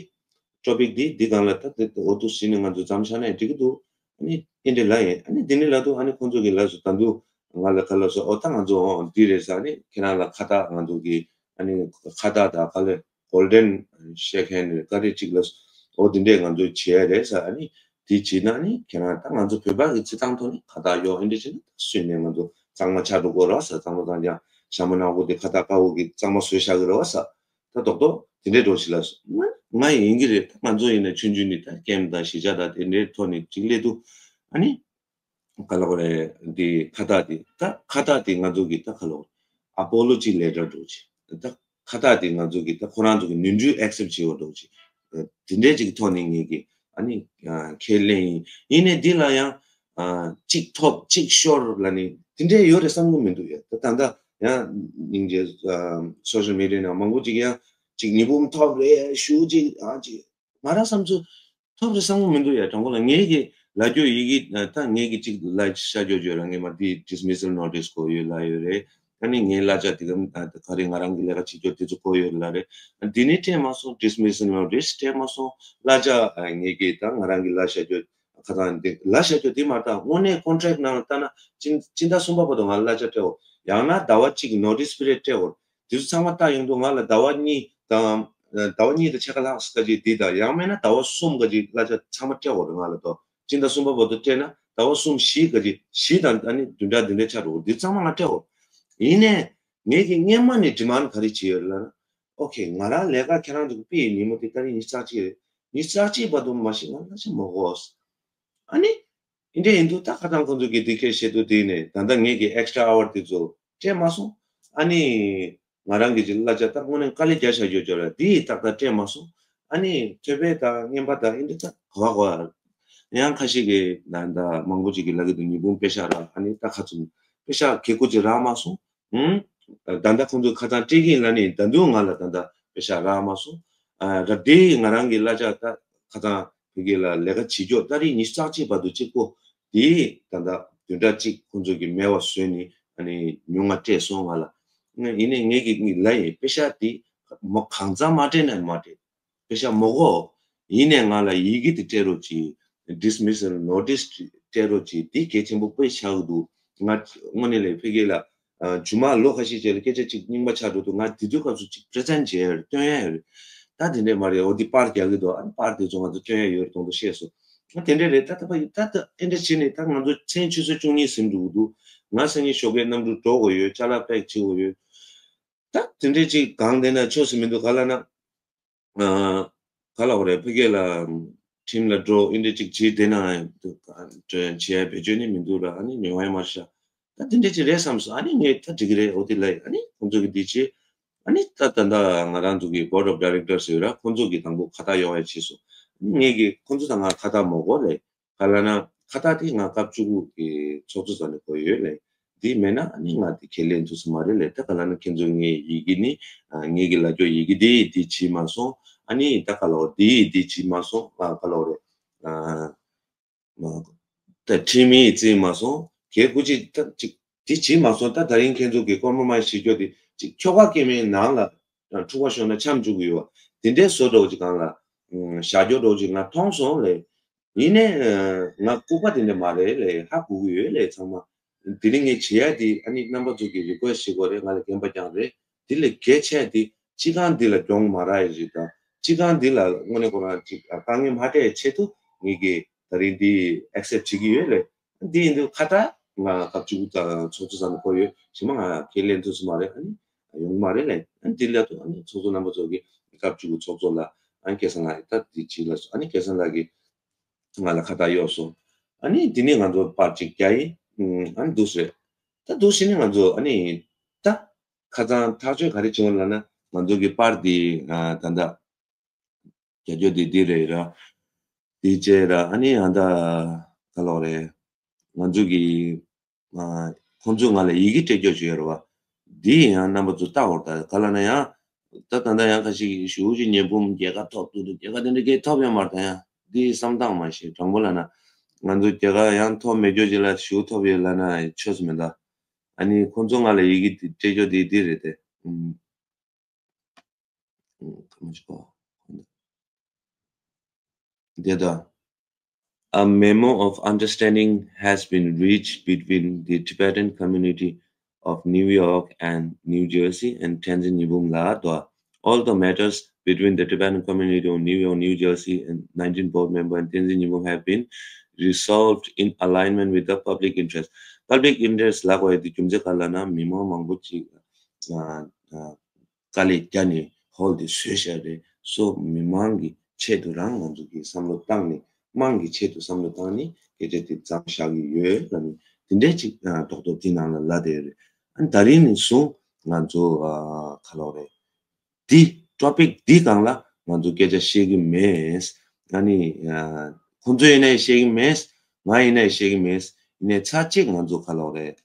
ཊོ་པིག་འདི་འདི་སྒང་ལ་ད་འོ་འདུག་སེ་ནས་ང་ཚོ་མཚམས་བཞག་ན་ཡང་འགྲིག་གི་འདུག་ཨ་ནི་ཨེ་འདྲ་ལབ་ཡིན། ཨ་ནི་འདི་ནས་ལབ་དུས་ཨ་ནི་ཁོང་ཚོ་གིས་ལབ་སོང་། ད་དུང་ང་ལ་ག་ལབ་སོང་། ཨོ་ད་ང་ཚོ་ཨོ་འདི་རེད་ཟེར། ཨ་ནི་ཁྱེད་རང་ལ་ཁ་བཏགས་ང་ཚོ་གི་ཨ་ནི་ཁ་བཏགས་དང་ག་ལེ་གོལ་ཌེན་ཤེག་ཧེན་རེད་ག་རེ་ཅིག་ལབ་སོང་། ཨོ་འདི་འདྲས་ང་ཚོས་བྱེད་ཡ་རེད་ཟེར། ཨ་ནི་འདི་བྱེད་ན་ཨ་ནི་ཁྱེད་རང་ད་ང་ཚོ་བོད་པ་གི་བརྩི་སྟངས་ཐོག་ནས་ཁ་བཏགས་གཡོག་ཨེ་འདྲ་བྱེད་ན་ད་སུས་ནས་ང་ཚོ་གཙང་མ་ཆགས་འགྲོ་གི་རེད་ཟེར། གཙང་མ་གཙང་རྐྱང་ཞྭ་མོ་ནག་པོ་དེ་ཁ་བཏགས་དཀར་པོ་གི་གཙང་མ་བཟོས་བཞག་གི་རེད་ཟེར། ད་རྡོག་རྡོག་དེ་འདྲའི་འགྲོ་ཞིག་ལ་ང་ཡིན་གྱི་རེད། ད་ང་ཚོ་ཡིན་ན་ཆུང་ཆུང་ནས་ད་ཀེམ་དང་གཞིས་ཆགས་དང་དེ་འདྲའི་ཐོག་ནས་ཅིག་སླེབས་དུས་ཨ་ནི་ག་ལབ་དགོས་རེད། འདི་ཁ་བཏགས་དེ་ད་ཁ་བཏགས་དེ་ང་ཚོ་གི་ད་ག་ལབ་དགོས་རེད། ཨ་པོ་ལོ་ཇི་ལེ་ཊར་འགྲོ་ཅིག་ད་ཁ་བཏགས་དེ་ང་ཚོ་གི་ད་ཁོ་རང་ཚོ་གི་ནོར་འཁྲུལ་ཨེག་སེབ་བྱེད་དགོས་འགྲོ་ཅིག་དེ་འདྲའི་ཅིག་ཐོག་ནས་ངེད་ཀྱི་ཨ་ནི་ཁས་ལེན་ཡིན། ཡིན་ནའི་འདི་ལ་ཡང་གཅིག་ཐོབ་གཅིག་ཤོར་ལབ་ནི་དེ་འདྲའི་ཡོད་རེད་བསམ་གྱི་མི་འདུག་ཡ། ད་ད་ལྟ་ཡང་སྙིང་རྗེ་སོ་ཤལ་མི་ཌི་ཡ་ནང་མང་པོ་ཅིག་ཡང་ཅིག་ཉི་འབུམ་ཐོབ་རེད་ཞུ་ཅིག་ཨ་ཅིག་ང་རང་བསམ་ཚུལ་ཐོབ་རེད་བསམ་གྱི་མི་འདུག་ཡ། དྲང་པོ་ལ་ངེད་ཀྱི་ལབ་རྒྱུ་ཡི་གེ་ད་ངེད་ཀྱི་ཅིག་ལབ་བྱ་རྒྱུ་བརྗོད་ར་ངེད་མ་དེ་ཌི་སི་མི་སལ་ནོ་ཊིས་དགོས་ཡོད་ལབ་ཡོད་རེད། ད་ནི་ངའི་གླ་ཆ་དེ་ག་ག་རེ་ང་རང་གི་ལས་ཀ་བྱེད་རྒྱུ་དེ་ཚོ་དགོས་ཡོད་ལབ་རེད། འདི་ནི་སྤྲད་མ་སོང་། ཌི་སི་མི་སལ་ནོ་ཊིས་སྤྲད་མ་སོང་། གླ་ཆ་ངེད་ཀྱི་ད་ང་རང་གི་གླ་བཞག་རྒྱུ་ཁ་ཚང་འདི་གླ་བཞག་རྒྱུ་དེ་མ་གཏོགས་དངོས་གནས་ཀོན་ཊེག་ནང་ལ་ལྟ་ན་སྤྱི་སྤྱི་ཟླ་གསུམ་པ་བར་དུ་ང་ལ་གླ་ཆ་སྤྲད་འོ། ཡང་ན་ཟླ་བ་གཅིག་ནོ་ཊིས་པི་རི་ཡོཌ་སྤྲད་འོ། དེ་ཚོ་ཚང་མ་ལྟ་ཡོང་དུས་ང་ལ་ཟླ་བ་གཉིས་དང་ཟླ་བ་གཉིས་དང་ཕྱེད་ཀ་ལྷག་ཙམ་ཅིག་འདི་དང་ཡང་མིན་ན་ཟླ་བ་གསུམ་ག་ཅིག་གླ་ཆ་ཚང་མ་སྤྲད་འོ་རེད་ང་ལ་ཏོ། སྤྱི་ཟླ་གསུམ་པ་བར་དུ་སྤྲད་ན་ཟླ་བ་གསུམ་བཞི་ག་ཅིག་བཞི་དང་ཨ་ནི་བདུན་ཕྲག་འདི་འདྲའི་ཆ་འགྲོ་འདི་ཚང་མ་ང་སྤྲད་འོ། ཡིན་ནའི་ངེད་ཀྱིས་སྔན་མ་ནས་ཌི་མཱན་ཌི་ག་རེ་བྱས་ཡོད་རེད་ལབ་ན། ཨོ་ཁེ་ང་རང་ལས་ཀ་ཁྱེད་རང་ཚོ་གི་པི་ཡི་ཉིན་མོ་དེ་ཏ་རིག་ཉི་ཤུ་རྩ་གཅིག་རེད། ཉི་ཤུ་རྩ་གཅིག་བར་དུ་མ་ཤེས་ང་ལ་ཤེས་མ་གོ། ཨ་ནི། ཨིན་འདྲ་ཡིན་དུས་ད་ཁ་སང་ཁོང་ཚོ་གིས་འདི་སྐད་བཤད་དུས་དེ་ནས་ད་ལྟ་ངེད་ཀྱི་ཨེག་སི་ཊྲ་ཨ་ཝར་དེ་ཚོ་སྤྲད་མ་སོང་། ཨ་ནི་ང་རང་གི་ཅིག་གླ་ཆ་ད་དངོས་གནས་དཀའ་ལས་རྒྱག་བཞག་ཡོད་ཅོག་ར་དེ་ཡིས་ཏག་ཏག་སྤྲད་མ་སོང་། ཨ་ནི་ཐོད་པའི་ད་རྔན་པ་ད་ཨིན་འདྲ་ད་ག་བ་ག་བ་ཡང་ཁ་ཤས་ཀྱིས་ད་ད་མང་པོ་ཅིག་གིས་ལབ་ཀྱི་འདུག་ཉི་འབུམ་པེ་ཤག་རག་ཨ་ནི་ད་ཁ་ཚུམ་པེ་ཤག་གེ་ཀུ་ཅིག་རག་མ་སོང་། ཨུམ། ད་ལྟ་ཁོང་ཚོས་ཁ་ཚང་སྤྲད་ཀྱི་ཡིན་ལབ་ནས་ད་དུང་ང་ལ་ད་ལྟ་པེ་ཤག་རག་མ་སོང་། ཨ་ར་དེ་ང་རང་གི་གླ་ཆ་ད་ཁ་སང་བོད་སྐད་ལ་ལས་ཀ་བྱེད་ཀྱོག་ཏ་རིག་ཉི་ཤུ་རྩ་གཅིག་བར་དུ་གཅིག་པོ་དེ་ད་ལྟ་བདུན་ཕྲག་གཅིག་ཁོང་ཚོ་གི་མེད་པ་བཟོས་ནས་ཨ་ནི་ཉུང་ང་སྤྲད་སོང་ང་ལ། ཡིན་ནའི་ངེད་ཀྱི་ངའི་ལ་ཡི་པེ་ཤག་དེ་མ་གང་ཚང་མ་སྤྲད་ན་མ་སྤྲད། པེ་ཤག་མོ་གོ། ཡིན་ནའི་ང་ལ་ཡི་གེ་དེ་སྤྲད་རོགས་གྱིས། ཌི་སི་མི་སལ་ནོ་ཊིས་སྤྲད་རོགས་གྱིས། དེ་གལ་ཆེན་པོ་དཔེ་ཆགས་ཀྱི་འདུག་ང་དངོས་གནས་ལས་ཕ་གི་ལ་ཨ་རྗེས་མ་ལོ་ཁ་ཤས་རྗེས་ལ་སྐད་ཆ་གཅིག་རྙིང་པ་ཆགས་འགྲོ་འདུག་ང་དེ་དུས་སྐབས་སུ་གཅིག་པི་རི་ཛེན་ཊི་བྱེད་ཡ་རེད་སྟོན་ཡ་རེད། ད་དེ་འདྲས་མ་རེད། འོ་དེ་པར་རྒྱག་གི་འདུག་ཨ་ནི་པར་དེ་ཚོ་ང་ཚོ་སྟོན་ཡ་ཡོད་རེད་གདོང་ཐོག་བཤད་སོང་། ང་དེ་འདྲས་རེད། ད་ད་ཕ་ད་ད་ཨེ་འདྲས་བྱས་ནས་ད་ང་ཚོ་མཚན་ཆུ་ཚོད་བཅུ་གཉིས་ཟིན་འགྲོ་གི་འདུག་ང་སང་ཉིན་ཞོགས་ཀས་གནམ་གྲུ་འགྲོ་དགོས་ཡོད། ཅ་ལག་པེག་བྱེད་དགོས་ཡོད། ད་དེ་འདྲས་ཅིག་གང་བསྡད་ན་ཆོག་ས་མི་འདུག་ག་ལབ་ན། ཨ་ག་ལབ་དགོས་རེད། ཕ་གི་ལ་ཁྲིམས་ལ་འགྲོ་ཨེ་འདྲས་ཅིག་བྱས་བསྡད་ན་བྱེད་ཡ་བེད་སྤྱོད་ནི་མི་འདུག་ར། ཨ་ནི་མི་ཡོང་ཡ་མ་རེད་ཤག་ད་དེ་འདྲས་ཅིག་རེད་བསམ་སོང་། ཨ་ནི་ངས་ད་འགྲིག་གི་རེད། འོ་དེ་ལ་ཨ་ནི་ཁོང་ཚོ་གིས་འདི་བྱས། ཨ་ནི་ད་ད་ད་ང་རང་ཚོ་གི་བོར་ཌི་ཨོཕ་ཌའི་རེག་ཊར་སི་ཡོད་ར། ཁོང་ཚོ་གིས་དང་པོ་ཁ་བཏགས་གཡོག་ཡ་བྱས་སོང་། ཨ་ནི་ངས་ཀྱིས་ཁོང་ཚོ་དང་ང་ཁ་བཏགས་མ་གོ་ལས། ག་ལབ་ན་ཁ་བཏགས་དེ་ང་སྐབས་བཅུ་དགུ་གི་ཚོགས་གཙོ་རྩ་ནས་གོ་ཡོད་ལས། དེ་མེད་ན་ཨ་ནི་ང་དེ་ཁས་ལེན་ཐུབ་ས་མ་རེད་ལས། ད་ག་ལབ་ན་ཁྱེད་ཚོ་ངའི་ཡི་གེ་ནི་ཨ་ངེད་ཀྱི་ལབ་རྒྱུ་ཡི་གེ་དེ་དེ་བྱས་མ་སོང་། ཨ་ནི་ད་ག་ལབ་དེ་དེ་བྱས་མ་སོང་། ཨ་ག་ལབ་རེད། ཨ་ད་ཁྲིམས་མིས་བརྩིས་མ་སོང་། གལ་སྐུ་ཅི་ད་ཅིག་དེ་བྱས་མ་སོང་། ད་ད་རིང་ཁྱེད་ཚོ་གི་ཀོམ་པོ་མའི་སི་བྱེད་རྒྱུ་དེ་ཅིག་ཁྱོ་ག་སྐྱེ་དམན་ནང་ལ་འཁྲུག་པ་ཤོར་ན་འཁྱམས་འཇུག་གི་ཡོད། དེ་འདྲའི་བཟོ་འདྲ་བོ་ཅིག་སྒང་ལ་བཞག་རྒྱུ་འདྲ་བོ་ཅིག་ང་མཐོང་སོང་ལས། ཡིན་ནའི་ང་ལྐུགས་པ་དེ་འདྲ་མ་རེད་ལས། ཧ་གོ་གི་ཡོད་ལས་ཚང་མ། དེ་རིང་ངས་བྱེད་ཡ་དེ་ཨ་ནི་རྣམ་པ་ཚོ་གིས་རི་ཀུ་ཨེ་སི་བྱེད་དགོས་རེད། ང་ལ་རྒན་པ་རྐྱང་རེད། དེ་ལས་གལ་ཆེ་དེ་སྤྱི་ཁང་འདི་ལ་གྱོང་མ་རག་ཡ་ཞིག་དང་། སྤྱི་ཁང་འདི་ལ་དངོས་གནས་ཁོ་རང་ཅིག་དཀའ་ངལ་མ་སྤྲད་ཡ་ཆེད་དུ་ངེད་ཀྱིས་ད་རིང་འདི་ཨེག་སེབ་བྱེད་ཀྱི་ཡོད་ལས། འདི་ཡིན་དུས་ཁ་ད་ང་སྐབས་བཅུ་དགུ་དང་ཚོགས་གཙོ་ཚང་ནས་གོ་ཡོད། གཞན་མ་ང་ཁས་ལེན་ཐུབ་ས་མ་རེད། ཨ་ནི་ཡོང་མ་རེད་ལས། ཨ་ནི་འདི་ལ་ཐུག་ཨ་ནི་ཚོགས་གཙོ་རྣམ་པ་ཚོ་གིས་སྐབས་བཅུ་དགུ་ཚོགས་གཙོ་ལ་ཨ་ནི་སྐལ་བཟང་ལགས་ད་འདི་བྱེད་ལ་སོ། ཨ་ནི་སྐལ་བཟང་ལགས་ཀྱིས་ང་ལ་ཁ་བཏགས་གཡོག་སོང་། ཨ་ནི་འདི་ནས་ང་ཚོ་པར་ཅིག་རྒྱག་ཡིན། ཨ་ནི་འདུག་སེ་རེད། ད་འདུག་སེ་ནས་ང་ཚོ་ཨ་ནི་ད་ཁ་སང་ཐག་གཅོད་ག་རེ་བྱུང་ལབ་ན་ང་ཚོ་གི་པར་འདི་ཨ་ད་ལྟ་རྒྱ་སྐྱོར་འདི་འདི་རེད་ར། འདི་བྱས་ར་ཨ་ནི་ཨ་ད་ག་ལོག་རེད། ང་ཚོ་གི་ཨ་ཁོང་ཚོས་ང་ལ་ཡི་གེ་སྤྲད་རྒྱུ་ཞིག་ཡོད་རེད་བ། འདི་ཡང་རྣམ་པ་ཚོ་ལྟ་འོར་ད་ག་ལ་ན་ཡང་། ད་ད་ལྟ་ཡང་ཁ་ཤས་ཀྱིས་ཞུ་ཅིག་ཉེ་འབུམ་རྒྱལ་ཁ་ཐོབ་འདུག་རྒྱལ་ཁ་དེ་འདྲ་སྐད་ཐོབ་ཡོད་མ་རེད་ད་ཡང་། འདི་བསམ་སྟངས་མ་ཤེས་དྲང་པོ་ལ་ན། ང་ཚོ་རྒྱལ་ཁ་ཡང་ཐོབ་མེད་རྒྱུ་ཅིག་ལ་ཞུ་ཐོབ་ཡོད་ལ་ན་ཆོས་སུ་མེད་ད། ཨ་ནི་ཁོང་ཚོ་ང་ལ་ཡི་གེ་དེ་སྤྲད་རྒྱུ་དེ་འདི་རེད་དེ། ཨུམ། ཨུམ། ག་མ་ཞིག་གོ། འདི་ད། A memo of understanding has been reached between the Tibetan community of New York and New Jersey and Tenzin Nyibum la dwa. All the matters between the Tibetan community of New York, New Jersey and nineteen board member and Tenzin Nyibum have been resolved in alignment with the public interest. Public interest la kwa di kumje kala na mimo mangbo chi དཀའ་ལས་བརྒྱབ་ནས་ཧོལ་དེ་བཟོས་བཞག་རེད། སོ་མི་མང་གི་ཆེད་དུ་རང་ང་ཚོ་གི་བསམ་བློ་བཏང་ནས་དམངས་ཀྱི་ཆེད་དུ་བསམ་བློ་བཏང་ནས་སྐད་ཆ་དེ་བརྩམས་བཞག་གི་ཡོད་ལ་ནི་དེ་འདྲས་ཅིག་རྡོག་རྡོག་དེ་ནང་ལ་ལབ་བསྡད་ཡོད་རེད། ཨ་ནི་ད་རིང་ནས་བཟུང་ང་ཚོ་ག་ལོག་རེད། འདི་ཊོ་པིག་འདི་སྒང་ལ་ང་ཚོ་སྐད་ཆ་བཤད་ཀྱི་མེད། ཨ་ནི་ཁོང་ཚོ་ཡིན་ནའི་བཤད་ཀྱི་མེད། ང་ཡིན་ནའི་བཤད་ཀྱི་མེད། ཡིན་ནའི་ཚར་གཅིག་ང་ཚོ་ག་ལོག་རེད།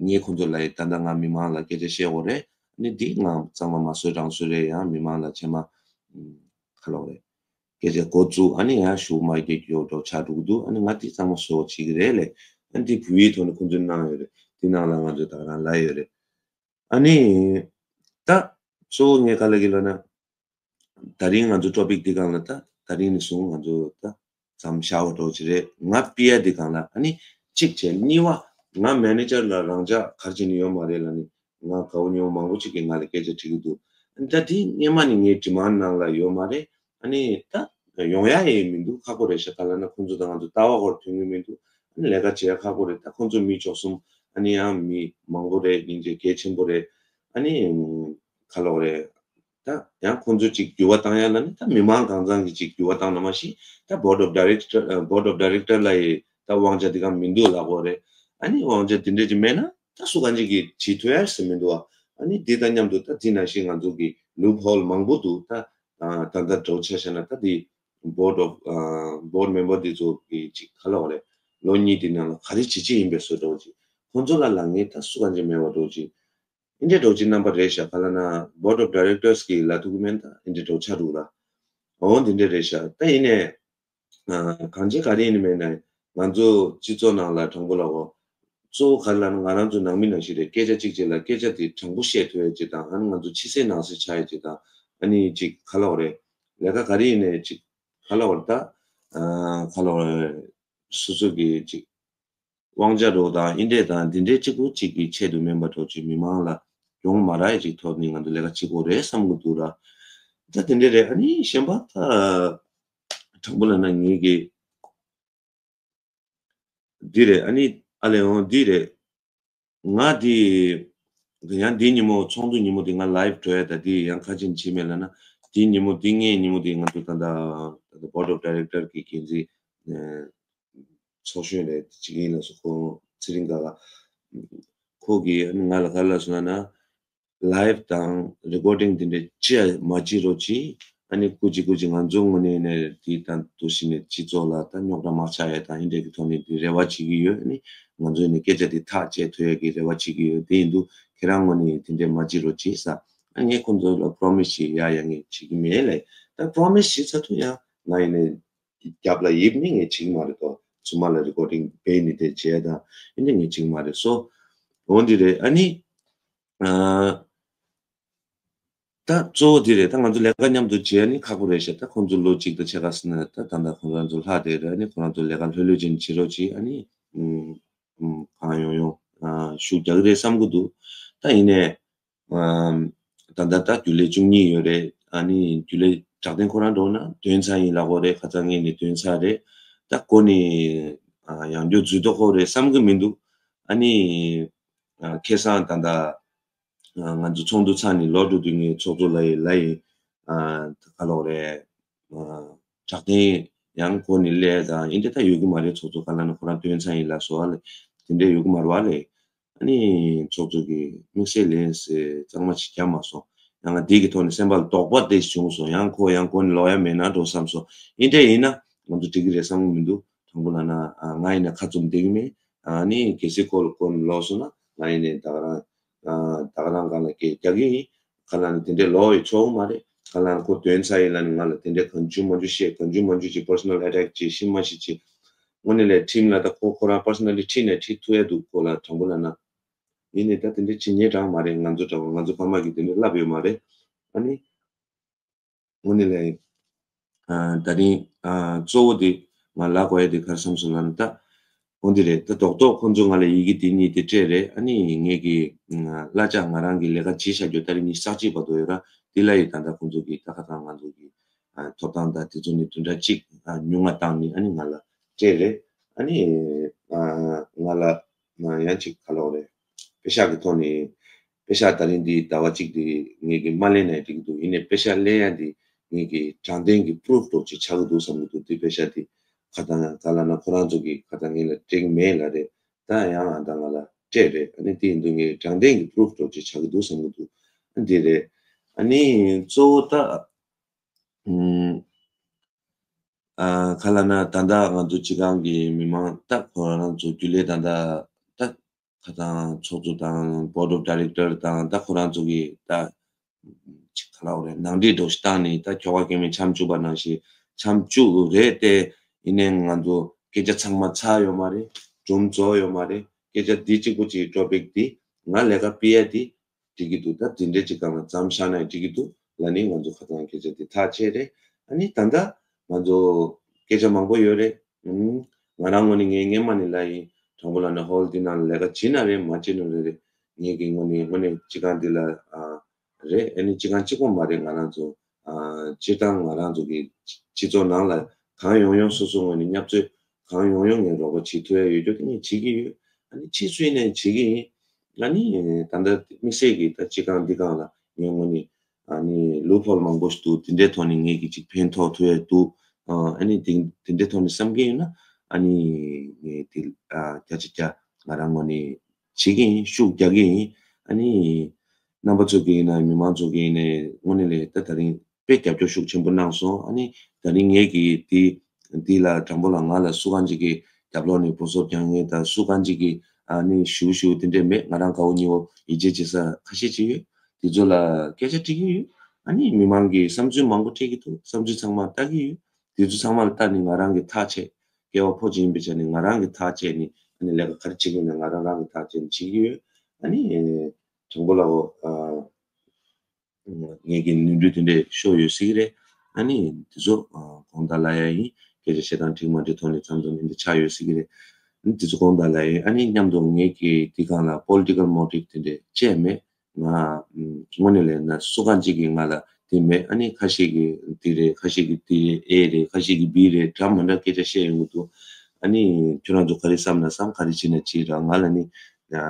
ངས་ཁོང་ཚོ་ལ་ད་ལྟ་ང་མི་མང་ལ་སྐད་ཆ་བཤད་དགོས་རེད། ཨ་ནི་འདི་ང་གཙང་མ་མ་བཟོས་རང་བཟོས་རེད། ཡང་མི་མང་ལ་ཆེ་མ་ག་ལོག་རེད། སྐད་ཆ་འགོ་བཙུགས་ཨ་ནི་ཡང་ཞུ་མ་སྐད་རྒྱོག་རྒྱོག་ཆགས་འགྲོ་གི་འདུག་ཨ་ནི་ང་འདི་གཙང་མ་བཟོ་བྱེད་ཀྱི་རེད་ལས། ཨ་ནི་འདི་བུ་ཡིས་ཐོག་ནས་ཁོང་ཚོས་གནང་ཡོད་རེད། འདི་ནང་ལ་ང་ཚོས་ད་ག་རང་ལབ་ཡོད་རེད། ཨ་ནི། ད། གཙོ་བོ་ངས་ག་ལ་གི་ལབ་ན། ད་རིང་ང་ཚོ་ཊོ་པིག་འདི་སྒང་ལ་ད་ད་རིང་ནས་བཟུང་ང་ཚོ་ད་མཚམས་བཞག་པ་འདྲ་བོ་ཅིག་རེད། ང་པི་ཨར་འདི་སྒང་ལ་ཨ་ནི་གཅིག་བྱས། གཉིས་པ་ང་མེ་ནེ་ཇར་ལ་རང་འཇགས་ག་རེ་བྱས་ནས་ཡོད་མ་རེད་ལབ་ནས་ང་དགའ་བོ་ཉེ་བོ་མང་པོ་ཅིག་གིས་ང་ལ་སྐད་ཆ་དྲི་གི་འདུག་ད་འདི་སྔོན་མ་ནས་ངའི་ཌི་མཱན་ནང་ལ་ཡོད་མ་རེད། ཨ་ནི་ད་ཡོང་ཡ་ཡི་མི་འདུག་ཁག་པོ་རེད་ཤག་ག་ལབ་ན་ཁོང་ཚོ་དང་ང་ཚོ་ལྟ་བ་སྐོར་མཐུན་གི་མི་འདུག་ཨ་ནི་ལས་ཀ་བྱེད་ཡ་ཁག་པོ་རེད། ད་ཁོང་ཚོ་མི་བཅུ་གསུམ་ཨ་ནི་ཡང་མི་མང་པོ་རེད། སྙིང་རྗེ་གལ་ཆེན་པོ་རེད། ཨ་ནི་ག་ལབ་རེད། ད་ཡང་ཁོང་ཚོ་ཅིག་འགྱུར་བ་བཏང་ཡ་ལ་ནི་ད་མི་མང་གང་ཚང་གི་ཅིག་འགྱུར་བ་བཏང་ན་མ་གཞི་ད་board of director board of director ལ་ཡི་ད་དབང་ཆ་འདི་ག་མི་འདུག་ལབ་དགོས་རེད། ཨ་ནི་དབང་ཆ་འདི་འདྲས་ཅིག་མེད་ན་ད་སུ་གང་ཅིག་གིས་བྱེད་ཐུབ་ཡ་ཟེར་མི་འདུག་ཨ་ནི་འདི་དང་མཉམ་དུ་ད་འདི་ནང་བཞིན་ང་ཚོ་གི་ལུབ་ཧོལ་མང་པོ་འདུག་ད་ད་ལྟ་འདྲ་བོ་ཆ་བཞག་ན་ད་འདི་board of board member འདི་ཚོ་གི་ཅིག་ག་ལབ་དགོས་རེད། ལོ་གཉིས་འདི་ནང་ལ་ག་རེ་བྱེད་ཀྱི་ཡིན་པའི་བཟོ་འདྲ་བོ་ཅིག་ཁོང་ཚོ་ལ་ལབ་མཁན་ད་སུ་གང་ཅིག་མེད་པ་འདྲ་བོ་ཅིག་འདི་འདྲས་འདྲ་བོ་ཅིག་རྣམ་པ་རེད་ཤག་ག་ལབ་ན་board of directors གིས་ལབ་ཐུབ་ཀྱི་མེད། ད་འདི་འདྲས་འདྲ་བོ་ཆགས་འདུག་ར། འོ་འདི་འདྲས་རེད་ཤག་ད་ཡིན་ནའི་གང་ཅི་ག་རེ་ཡིན་མིན་ནའི་ང་ཚོ་སྤྱི་ཚོགས་ནང་ལ་དྲང་པོ་ལབ་དགོས། གཙོ་བོ་ག་རེ་ལབ་ན་ང་རང་ཚོ་ནང་མི་ནང་བཞིན་རེད། སྐད་ཆ་གཅིག་བྱས་ལ་སྐད་ཆ་དེ་དྲང་པོ་བཤད་ཐུབ་ཡ་ཅིག་དང་། ཨ་ནི་ང་ཚོ་ཕྱི་གསལ་ནང་གསལ་ཆགས་ཡ་ཅིག་དང་། ཨ་ནི་ཅིག་ག་ལབ་དགོས་རེད། ལས་ཀ་ག་རེ་ཡིན་ནའི་ཅིག་ག་ལབ་དགོས་རེད། ད་ག་ལབ་དགོས་རེད། སོ་སོ་གི་ཅིག་དབང་ཆ་འདྲ་བོ་དང་འདི་འདྲས་དང་འདི་འདྲས་གཅིག་པུ་གཅིག་གི་ཆེད་དུ་མིན་པ་འདྲ་བོ་ཅིག་མི་མང་ལ་ཡོང་མ་རག་ཡ་ཅིག་ཐོག་ནས་ང་ཚོ་ལས་ཀ་བྱེད་དགོས་རེད་བསམ་གྱི་འདུག་ར། ད་དེ་འདྲས་རེད། ཨ་ནི་གཞན་པ་ད་དྲང་པོ་ལབ་ན་ངེད་ཀྱི་འདི་རེད། ཨ་ནི་ཨ་ལས་འོང་འདི་རེད། ང་འདི་ཡང་འདི་ཉིན་མོ་ཚོགས་འདུ་ཉིན་མོ་འདི་ང་ལའིབ་འགྲོ་ཡ་ད་འདི་ཡང་ཁ་ཆེན་བྱེད་མེད་ལབ་ན། འདི་ཉིན་མོ་འདི་ངའི་ཉིན་མོ་འདི་ང་ཚོ་ད་ལྟ་ད་ལྟ་board of director གི་འགན་འཛིན་ཚོགས་གཞོན་རེད་ཅིག་ཡིན་ལ་སོ་ཁོང་ཚེ་རིང་དགའ་ལགས། ཁོ་གིས་ང་ལ་ག་རེ་ལབ་སོང་ལབ་ན། ལའིབ་དང་རི་ཀོར་ཌིང་འདི་འདྲ་ཅི་ཡང་མ་བྱེད་རོགས་གྱིས། ཨ་ནི་སྐུ་མཁྱེན་སྐུ་མཁྱེན་ང་ཚོ་ངོས་ནས་ནས་དེ་དང་དུ་ཞིག་ནས་སྤྱི་ཚོགས་ལ་ད་རྙོག་དྲ་མ་ཆགས་ཡ་དང་འདི་འདྲ་གི་ཐོག་ནས་དེ་རེ་བ་བྱེད་ཀྱི་ཡོད། ཨ་ནི་ང་ཚོ་ནས་སྐད་ཆ་དེ་ཐག་བཅད་ཐུབ་ཡ་གི་རེ་བ་བྱེད་ཀྱི་ཡོད། དེ་ཡིན་དུས་ཁྱེད་རང་ངོས་ནས་དེ་འདྲ་མ་བྱེད་རོགས་གྱིས་ཟེར། ཨ་ངས་ཁོང་ཚོ་ལ་པྲོ་མི་སི་བྱེད་ཡ་ཡ་ངས་བྱེད་ཀྱི་མེད་ལབ། ད་པྲོ་མི་སི་བྱེད་ཚར་དུས་ཡང་ང་ཡིན་ནས། རྒྱབ་ལ་ཡིབ་ནི་ངས་བྱེད་ཀྱི་མ་རེད་དོ། ཚུར་མ་ལ་རི་ཀོར་ཌིང་བེད་ནི་དེ་བྱས་དང་ཨེ་འདྲ་ངས་བྱེད་ཀྱི་མ་རེད་སོ། འོ་འདི་རེད། ཨ་ནི། ཨ། ད་གཙོ་བོ་འདི་རེད། ད་ང་ཚོ་ལས་ཀ་མཉམ་དུ་བྱས་ནི་ཁག་པོ་རེད་ཤག་ད་ཁོང་ཚོ་ལོ་གཅིག་དང་ཕྱེད་ཀ་ཟིན་ན་ད་ད་ལྟ་ཁོང་རང་ཚོ་ལྷག་བསྡད་རེད། ཨ་ནི་ཁོང་རང་ཚོ་ལས་ཀ་ལྷོད་ལྷོད་ཅན་བྱེད་རོགས་བྱེད། ཨ་ནི། ཨུམ། ཨུམ། གང་ཡོང་ཡོང་། ཨ། ཤུགས་རྒྱག་གི་རེད་བསམ་གྱི་འདུག་ད་ཡིན་ནའི། ཨམ། ད་ལྟ་ད་རྒྱུན་ལས་བཅུ་གཉིས་ཡོད་རེད། ཨ་ནི་རྒྱུན་ལས་དྲག་ལྡན་ཁོ་རང་འགྲོ་ན་འདོན་ཚར་ཡིན་ལབ་དགོས་རེད། ཁ་སང་ངས་ནས་འདོན་ཚར་རེད། ད་གོ་ནས་ཨ་ཡང་བསྐྱར་འཛུལ་ཐུབ་ཀྱི་རེད་བསམ་གྱི་མི་འདུག་ཨ་ནི་ཨ་ཁ་སང་ད་ལྟ་ཨ་ང་ཚོ་ཚོགས་འདུ་ཚར་ནས་ལོག་འགྲོ་དུས་ངས་ཚོགས་གཙོ་ལ་ཡི་ལ་ཡི་ཨ་ད་ག་ལབ་དགོས་རེད། ཨ་དྲག་ལྡན་ཡང་གོ་ནས་སླེབས་དང་ཨེ་འདྲ་ད་ཡོད་ཀྱི་མ་རེད། ཚོགས་གཙོ་ག་ལབ་ན་ཁོ་རང་འདོན་ཚར་ཡིན་ལབ་སོང་ཨ་ལས། དེ་འདྲ་ཡོད་ཀྱི་མ་རེད་བ་ལས། ཨ་ནི་ཚོགས་གཙོ་གིས་དམིགས་བསལ་ལན་ཟེར་གཙང་མ་ཞིག་བརྒྱབ་མ་སོང་། ཡང་ང་འདི་གི་ཐོག་ནས་སེམས་པ་ལ་དོགས་པ་དེ་བྱུང་སོང་། ཡང་ཁོ་ཡང་གོ་ནས་ལོག་ཡ་མེད་ན་འགྲོ་བསམ་སོང་། ཨིན་འདྲ་ཡིན་ན་ང་ཚོ་འགྲིག་གི་རེད་བསམ་གི་མི་འདུག་དྲང་པོ་ལབ་ན་ང་ཡིན་ན་ཁ་བཙུམ་བསྡད་ཀྱི་མེད། ཨ་ནི་གལ་སྲིད་ཁོ་ལ་གོ་ནས་ལོག་སོང་ན་ང་ཡིན་ནས་ད་ག་རང་ཨ་ ད་ག་རང་སྒང་ལ་སྐད་རྒྱག་གི་ཡིན། ཁ་ལ་ནི་དེ་འདྲའི་ལོག་ཡོད་ཆོག་གི་མ་རེད། ཁ་ལ་ནི་ཁོ་དོན་ཚ་ཡིན་ལ་ནི་ང་ལ་དེ་འདྲའི་གང་བྱུང་མང་བྱུང་བཤད། གང་བྱུང་མང་བྱུང་ཅིག་པར་སོ་ནལ་ཨེ་ཊེག་ཅིག་ཤི་མ་ཤི་ཅིག་དངོས་གནས་ལས་ཁྲིམས་ལ་ད་ཁོ་ཁོ་རང་པར་སོ་ནལ་ལི་ཁྲིད་ནས་ཁྲིད་ཐུབ་ཡ་འདུག་ཁོ་ལ་དྲང་པོ་ལབ་ན། ཡིན་ནའི་ད་དེ་འདྲའི་བྱེད་ཉེན་དྲག་མ་རེད། ང་ཚོ་དྲང་པོ་ང་ཚོ་ཕ་མ་གིས་དེ་འདྲའི་ལབ་ཡོད་མ་རེད། ཨ་ནི། དངོས་གནས་ལས། ཨ། ད་རིང་། ཨ། གཙོ་བོ་དེ་ང་ལབ་དགོས་ཡ་དེ་ག་རེ་བསམ་སོང་ལབ་ན་ད། འོ་འདི་རེད། ད་རྡོག་རྡོག་ཁོང་ཚོ་ང་ལ་ཡི་གེ་དེ་གཉིས་དེ་སྤྲད་རེད། ཨ་ནི་ངེད་ཀྱི། ཨ། གླ་ཆ་ང་རང་གི་ལས་ཀ་བྱེད་བཞག་རྒྱུ་ད་རིང་ཉི་ཤུ་རྩ་གཅིག་བར་དུ་ཡོད་ར། དེ་ལ་ཡི་ད་ལྟ་ཁོང་ཚོ་གི་ད་ཁ་སང་ང་ཚོ་གི། ཨ། ཐོབ་ཐང་ད་དེ་ཚོ་ནི་བདུན་ཕྲག་གཅིག་ཨ། ཉུང་ང་བཏང་ནི་ཨ་ནི་ང་ལ་སྤྲད་རེད། ཨ་ནི། ཨ། ང་ལ། ཨ། ཡང་ཅིག་ག་ལབ་དགོས་རེད། པེ་ཤག་གི་ཐོག་ནས། པེ་ཤག་ད་རིང་འདི་ཟླ་བ་གཅིག་འདི་ངེད་ཀྱིས་མ་ལེན་ནའི་འགྲིག་གི་འདུག་ཡིན་ནའི་པེ་ཤག་ལེན་ཡ་འདི་ངེད་ཀྱི་དྲང་བདེན་གྱི་པུ་རུབ་འདྲ་ཅིག་ཆགས་ཀྱི་འདུག་བསམ་གྱི་འདུག་འདི་པེ་ཤག་འདི་ཁ་ད་ག་ལབ་ན་ཁོ་རང་ཚོ་གི་ཁ་ད་ངེད་ལ་སྤྲད་ཀྱི་མེད་ལབ་རེད། ད་ཡང་ཨ་ད་ང་ལ་སྤྲད་རེད། ཨ་ནི་དེ་ཡིན་དུས་ངེད་ཀྱི་དྲང་བདེན་གྱི་པུ་རུབ་འདྲ་ཅིག་ཆགས་ཀྱི་འདུག་བསམ་གྱི་འདུག་ཨ་འདི་རེད། ཨ་ནི་གཙོ་བོ་ད། ཨ། ག་ལབ་ན་ད་ལྟ་ང་ཚོ་སྤྱི་ཁང་གི་མི་མང་ད་ཁོ་རང་ཚོ་རྒྱུན་ལས་ད་ལྟ་ད་ཁ་དང་ཚོགས་གཙོ་དང་board of director དང་ད་ཁོ་རང་ཚོ་གི་ད་ཅིག་ག་ལབ་དགོས་རེད། ནང་འགྲིག་འདྲ་ཞིག་བཏང་ནས་ད་ཁྱོ་ག་སྐྱེ་དམན་འཆམ་བཅུག་པ་ནང་བཞིན་འཆམ་བཅུག་རེད་དེ། ཡིན་ནའི་ང་ཚོ་སྐད་ཆ་ཚང་མ་ཚར་ཡོད་མ་རེད། སྒྲུང་རྫོགས་ཡོད་མ་རེད། སྐད་ཆ་འདི་གཅིག་པོ་གཅིག་topic འདི་ང་ལས་ཀ་སྤེལ་ཡ་འདི་འགྲིག་གི་འདུག་ད་འདི་འདྲའི་ཅིག་སྒང་ལ་མཚམས་བཞག་ན་འགྲིག་གི་འདུག་ལབ་ནི་ང་ཚོ་ཁ་སང་སྐད་ཆ་འདི་ཐག་བཅད་རེད། ཨ་ནི་ད་ལྟ་ང་ཚོ་སྐད་ཆ་མང་པོ་ཡོད་རེད། ཨུམ། ང་རང་ངོས་ནས་ངས་སྔན་མ་ནས་ལབ་ཡིན། དྲང་པོ་ལབ་ན་ཧོལ་འདི་ནང་ལ་ལས་ཀ་བྱེད་ན་རེད་མ་བྱེད་ན་རེད་རེད། ངེད་ཀྱི་ངོས་ནས་དངོས་གནས་སྤྱི་ཁང་འདི་ལ། ཨ། རེད། ཨ་ནི་སྤྱི་ཁང་གཅིག་པོ་མ་རེད། ང་རང་ཚོ། ཨ། སྤྱིར་བཏང་ང་རང་ཚོ་གི་སྤྱི་ཚོགས་ནང་ལ་གང་ཡོང་ཡོང་སོ་སོ་ངོས་ནས་བརྙས་བཅོས་གང་ཡོང་ཡོང་ངས་རོགས་པ་བྱེད་ཐུབ་ཡ་ཡོད་རྒྱུ་དེ་ངས་བྱེད་ཀྱི་ཡོད། ཨ་ནི་ཕྱིས་སུ་ཡིན་ནའི་བྱེད་ཀྱི་ཡིན། ཨ་ནི་ད་ལྟ་དམིགས་བསལ་གྱི་ད་སྤྱི་ཁང་འདི་སྒང་ལ་ངའི་ངོས་ནས་ཨ་ནི་ལུ་ཕོལ་མང་པོ་ཞིག་འདུག་དེ་འདྲའི་ཐོག་ནས་ངས་ཀྱི་ཅིག་ཕན་ཐོགས་ཐུབ་ཡ་འདུག་ཨ་ནི་དེ་དེ་འདྲའི་ཐོག་ནས་བསམ་གྱི་ཡོད་ན་ཨ་ནི་ངས་དེ་ཨ་བརྒྱ་ཆ་བརྒྱ་ང་རང་ངོས་ནས་བྱེད་ཀྱི་ཡིན། ཤུགས་རྒྱག་གི་ཡིན། ཨ་ནི་རྣམ་པ་ཚོ་གི་ཡིན་ན་མི་མང་ཚོ་གི་ཡིན་ནའི་དངོས་གནས་ལས་ད་ད་རིང་དཔེ་རྒྱབ་སྐྱོར་ཤུགས་ཆེན་པོ་གནང་སོང་། ཨ་ནི་ད་རིང་ངས་ཀྱི་དེ་འདི་ལ་དྲང་པོ་ལ་ང་ལ་སུ་གང་ཅིག་གིས་རྒྱབ་ལོགས་ནས་སྤོ་སོར་རྒྱག་མཁན་དང་སུ་གང་ཅིག་གིས་ཨ་ནི་ཞུ་ཞུ་དེ་འདྲས་མེད། ང་རང་དགའ་བོ་ཉེ་བོ་ཡིད་ཆེས་བྱེད་ས་ཁ་ཤས་ཅིག་ཡོད། དེ་ཚོ་ལ་སྐད་ཆ་དྲི་གི་ཡོད། ཨ་ནི་མི་མང་གིས་བསམ་ཚུལ་མང་པོ་སྤྲད་ཀྱི་འདུག་བསམ་ཚུལ་ཚང་མ་ལྟ་གི་ཡོད། དེ་ཚོ་ཚང་མ་ལ་ལྟ་ནས་ང་རང་གི་ཐག་བཅད། སྐྱེ་བ་ཕོ་གཅིག་ཡིན་པའི་ཆ་ནས་ང་རང་གི་ཐག་བཅད་ནས་ཨ་ནི་ལས་ཀ་ག་རེ་བྱེད་དགོས་ན་ང་རང་རང་གི་ཐག་བཅད་ནས་བྱེད་ཀྱི་ཡོད། ཨ་ནི་དྲང་པོ་ལབ་ཨ། ངེད་ཀྱི་ནོར་འཁྲུལ་དེ་འདྲས་ཤོར་ཡོད་སྲིད་ཀྱི་རེད། ཨ་ནི་དེ་ཚོ་ཨ་དགོངས་དག་ལབ་ཡ་ཡིན། སྐད་ཆ་བཤད་སྟངས་འགྲིག་མ་འགྲིག་ཐོག་ནས་མཚམས་མཚམས་འདི་འདྲ་ཆགས་ཡོད་སྲིད་ཀྱི་རེད། ཨ་ནི་དེ་ཚོ་དགོངས་དག་ལབ་ཡ་ཡིན། ཨ་ནི་མཉམ་དུ་ངེད་ཀྱི་འདི་སྒང་ལ་political motive དེ་འདྲས་བཅས་མེད། ང་ཨ་དངོས་གནས་ལབ་ན་སུ་གང་ཅིག་གིས་ང་ལ་དེ་མེད། ཨ་ནི་ཁ་ཤས་ཀྱིས་འདི་རེད། ཁ་ཤས་ཀྱིས་དེ་ཨེ་རེད། ཁ་ཤས་ཀྱིས་བི་རེད། འདྲ་མི་འདྲ་སྐད་ཆ་བཤད་ཡོང་གི་འདུག་ཨ་ནི་ཁྱོད་རང་ཚོ་ག་རེ་བསམ་ན་བསམ། ག་རེ་བྱེད་ན་བྱེད་ར། ང་ལ་ནི་ཨ་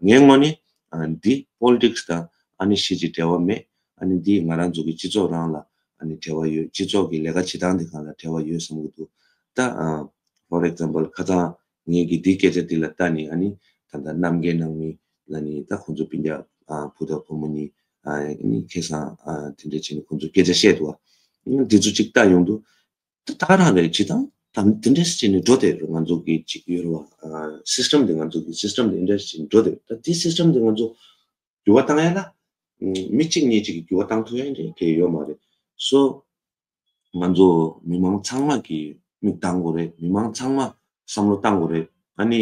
ངའི་ངོས་ནས་ཨ་འདི་politics དང་ཨ་ནི་ཤེས་ཀྱི་འབྲེལ་བ་མེད། ཨ་ནི་འདི་ང་རང་ཚོ་གི་སྤྱི་ཚོགས་རང་ལ་ཨ་ནི་འབྲེལ་བ་ཡོད། སྤྱི་ཚོགས་ཀྱི་ལས་ཀ་བྱེད་སྟངས་འདི་སྒང་ལ་འབྲེལ་བ་ཡོད་བསམ་གྱི་འདུག་ད་ཨ་for example ཁ་སང་ངེད་ཀྱི་འདི་སྐད་ཆ་འདི་ལ་ལྟ་ནི་ཨ་ནི་ད་ལྟ་གནམ་རྒན་ནང་མི་ལ་ནི་ད་ཁོང་ཚོ་སྤུན་ཀྱག་ཨ་བུ་དང་བུ་མོ་གཉིས་ཨ་ནི་ཁ་སང་ཨ་དེ་འདྲ་བྱས་ནས་ཁོང་ཚོ་སྐད་ཆ་བཤད་འདུག་ཨ་འདི་ཚོ་ཅིག་ལྟ་ཡོང་དུས། ད་ད་ག་རང་རེད། ཇི་ལྟར་ད་དེ་འདྲས་བྱས་ནས་འགྲོ་བསྡད་རེད། ང་ཚོ་གི་ཅིག་ཡོད་རེད་བ། ཨ་system དེ་ང་ཚོ་གི་system དེ་འདྲས་བྱས་ནས་འགྲོ་བསྡད་རེད། ད་དེ་system དེ་ང་ཚོ་འགྱུར་བ་བཏང་ཡ་ལ་ཨ་མི་གཅིག་གཉིས་གཅིག་གིས་འགྱུར་བ་བཏང་ཐུབ་ཡ་འདྲ་གང་ཡང་ཡོད་མ་རེད། སོ་ང་ཚོ་མི་མང་ཚང་མ་གིས་མིག་གདངས་དགོས་རེད། མི་མང་ཚང་མ་བསམ་བློ་བཏང་དགོས་རེད། ཨ་ནི་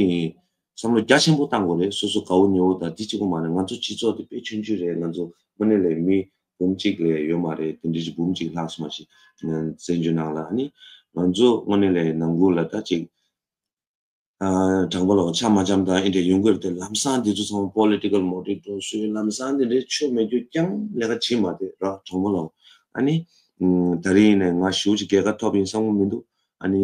བསམ་བློ་རྒྱ་ཆེན་པོ་བཏང་དགོས་རེད། སོ་སོ་དགའ་བོ་ཉེ་བོ་དང་འདི་གཅིག་པོ་མ་རེད། ང་ཚོ་སྤྱི་ཚོགས་དེ་དཔེ་ཆུང་ཆུང་རེད། ང་ཚོ་དངོས་གནས་ལས་མི་འབུམ་གཅིག་ལས་ཡོད་མ་རེད། དེ་འདྲ་ཅིག་འབུམ་གཅིག་ལྷག་སོང་མ་ཤེས། བཙན་བྱོལ་ནང་ལ་ཨ་ནི་ང་ཚོ་དངོས་གནས་ལས་ནང་ཁུལ་ལ་ད་ཅིག་ཨ་དྲང་པོ་ལབ་ཆ་མ་འཆམ་དང་ཨེ་འདྲ་ཡོང་གི་རེད་དེ། ལམ་སང་འདི་ཚོ་ཚང་མ་political motive འགྲོ་སུས་ལམ་སང་འདི་འདྲའི་ཆོ་མེད་རྒྱུ་རྐྱང་ལས་ཀ་བྱེད་མ་དེ་ར། དྲང་པོ་ལབ་ཨ་ནི་ད་རིང་ནས་ང་ཞེ་པོ་ཅིག་རྒྱལ་ཁ་ཐོབ་ཡིན་བསམ་གི་མི་འདུག་ཨ་ནི་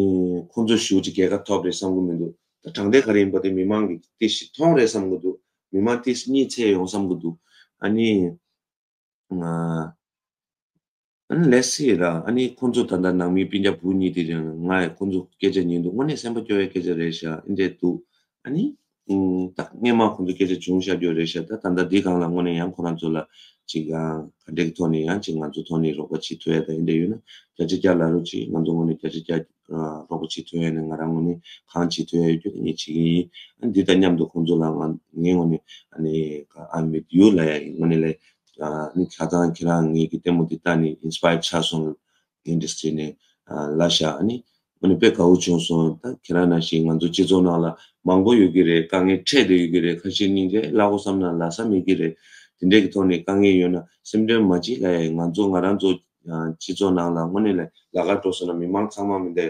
ཁོང་ཚོ་ཞེ་པོ་ཅིག་རྒྱལ་ཁ་ཐོབ་རེད་བསམ་གི་མི་འདུག་ད་དྲང་བདེན་ག་རེ་ཡིན་པ་དེ་མི་མང་གིས་ཏོག་ཙམ་མཐོང་རེད་བསམ་གི་འདུག་མི་མང་ཏོག་ཙམ་གཉིད་ཚད་ཡོང་བསམ་གི་འདུག་ཨ་ནི་ང་ཨ་ནི་let's see ར། ཨ་ནི་ཁོང་ཚོ་ད་ལྟ་ནང་མི་སྤུན་ཀྱག་བུ་གཉིས་དེ་རིང་ང་ཡི་ཁོང་ཚོ་སྐད་ཆ་ཉན་འདུག་དངོས་གནས་སེམས་པ་སྐྱོ་བའི་སྐད་ཆ་རེད་ཤག་ཨེ་འདྲས་འདུག་ཨ་ནི་ ཨུམ། ད་སྔས་མ་ཁོང་ཚོ་སྐད་ཆ་བྱུང་བཞག་རྒྱུ་རེད་ཤག་ད་ད་ལྟ་འདི་སྒང་ལ་དངོས་གནས་ཡང་ཁོ་རང་ཚོ་ལ་ཅིག་ཨ་ག་འདྲའི་ཐོག་ནས་ཡང་ཅིག་ང་ཚོ་ཐོག་ནས་རོགས་པ་བྱེད་ཐུབ་ཡ་ད་ཡིན་འདྲ་ཡོད་ན་བརྒྱ་ཆ་བརྒྱ་ལབ་རོགས་གྱིས། ང་ཚོ་དངོས་གནས་བརྒྱ་ཆ་བརྒྱ་ཨ་རོགས་པ་བྱེད་ཐུབ་ཡ་ནས་ང་རང་ངོས་ནས་གང་བྱེད་ཐུབ་ཡ་ཡོད་རྒྱུ་ངས་བྱེད་ཀྱི་ཡིན། ཨ་འདི་དང་མཉམ་དུ་ཁོང་ཚོ་ལ་ང་ངའི་ངོས་ནས་ཨ་ནི་I'm with you ལབ་ཡ་ཡིན། དངོས་གནས་ལ་ཨ་ནི་ཁ་སང་ཁྱེད་རང་ངེད་ཀྱི་ལྟད་མོ་འདི་ལྟ་ནས་ཨིན་སི་པ་ཡར་ཆགས་སོང་། ཨིན་ཌ་སི་ཊི་རི་ནས་ཨ་ལབ་ཤག་ཨ་ནི་ཨ་ནི་དཔེ་དགའ་བོ་བྱུང་སོང་། ད་ཁྱེད་རང་ནང་བཞིན་ང་ཚོ་སྤྱི་ཚོགས་ནང་ལ་མང་པོ་ཡོད་ཀྱི་རེད། དཀའ་ངལ་འཕྲད་བསྡད་ཡོད་ཀྱི་རེད། ཁ་ཤས་སྙིང་རྗེ་ལབ་དགོས་བསམ་ན་ལབ་ས་མེད་ཀྱི་རེད། དེ་འདྲས་ཀྱི་ཐོག་ནས་དཀའ་ངལ་ཡོད་ན་སེམས་ཁྲལ་མ་བྱེད་ལབ་ཡ་ཡིན། ང་ཚོ་ང་རང་ཚོ་ཨ་སྤྱི་ཚོགས་ནང་ལ་དངོས་གནས་ལ་ལས་ཀ་འགྲོ་སོང་ན་མི་མང་ཚང་མ་མི་འདྲ་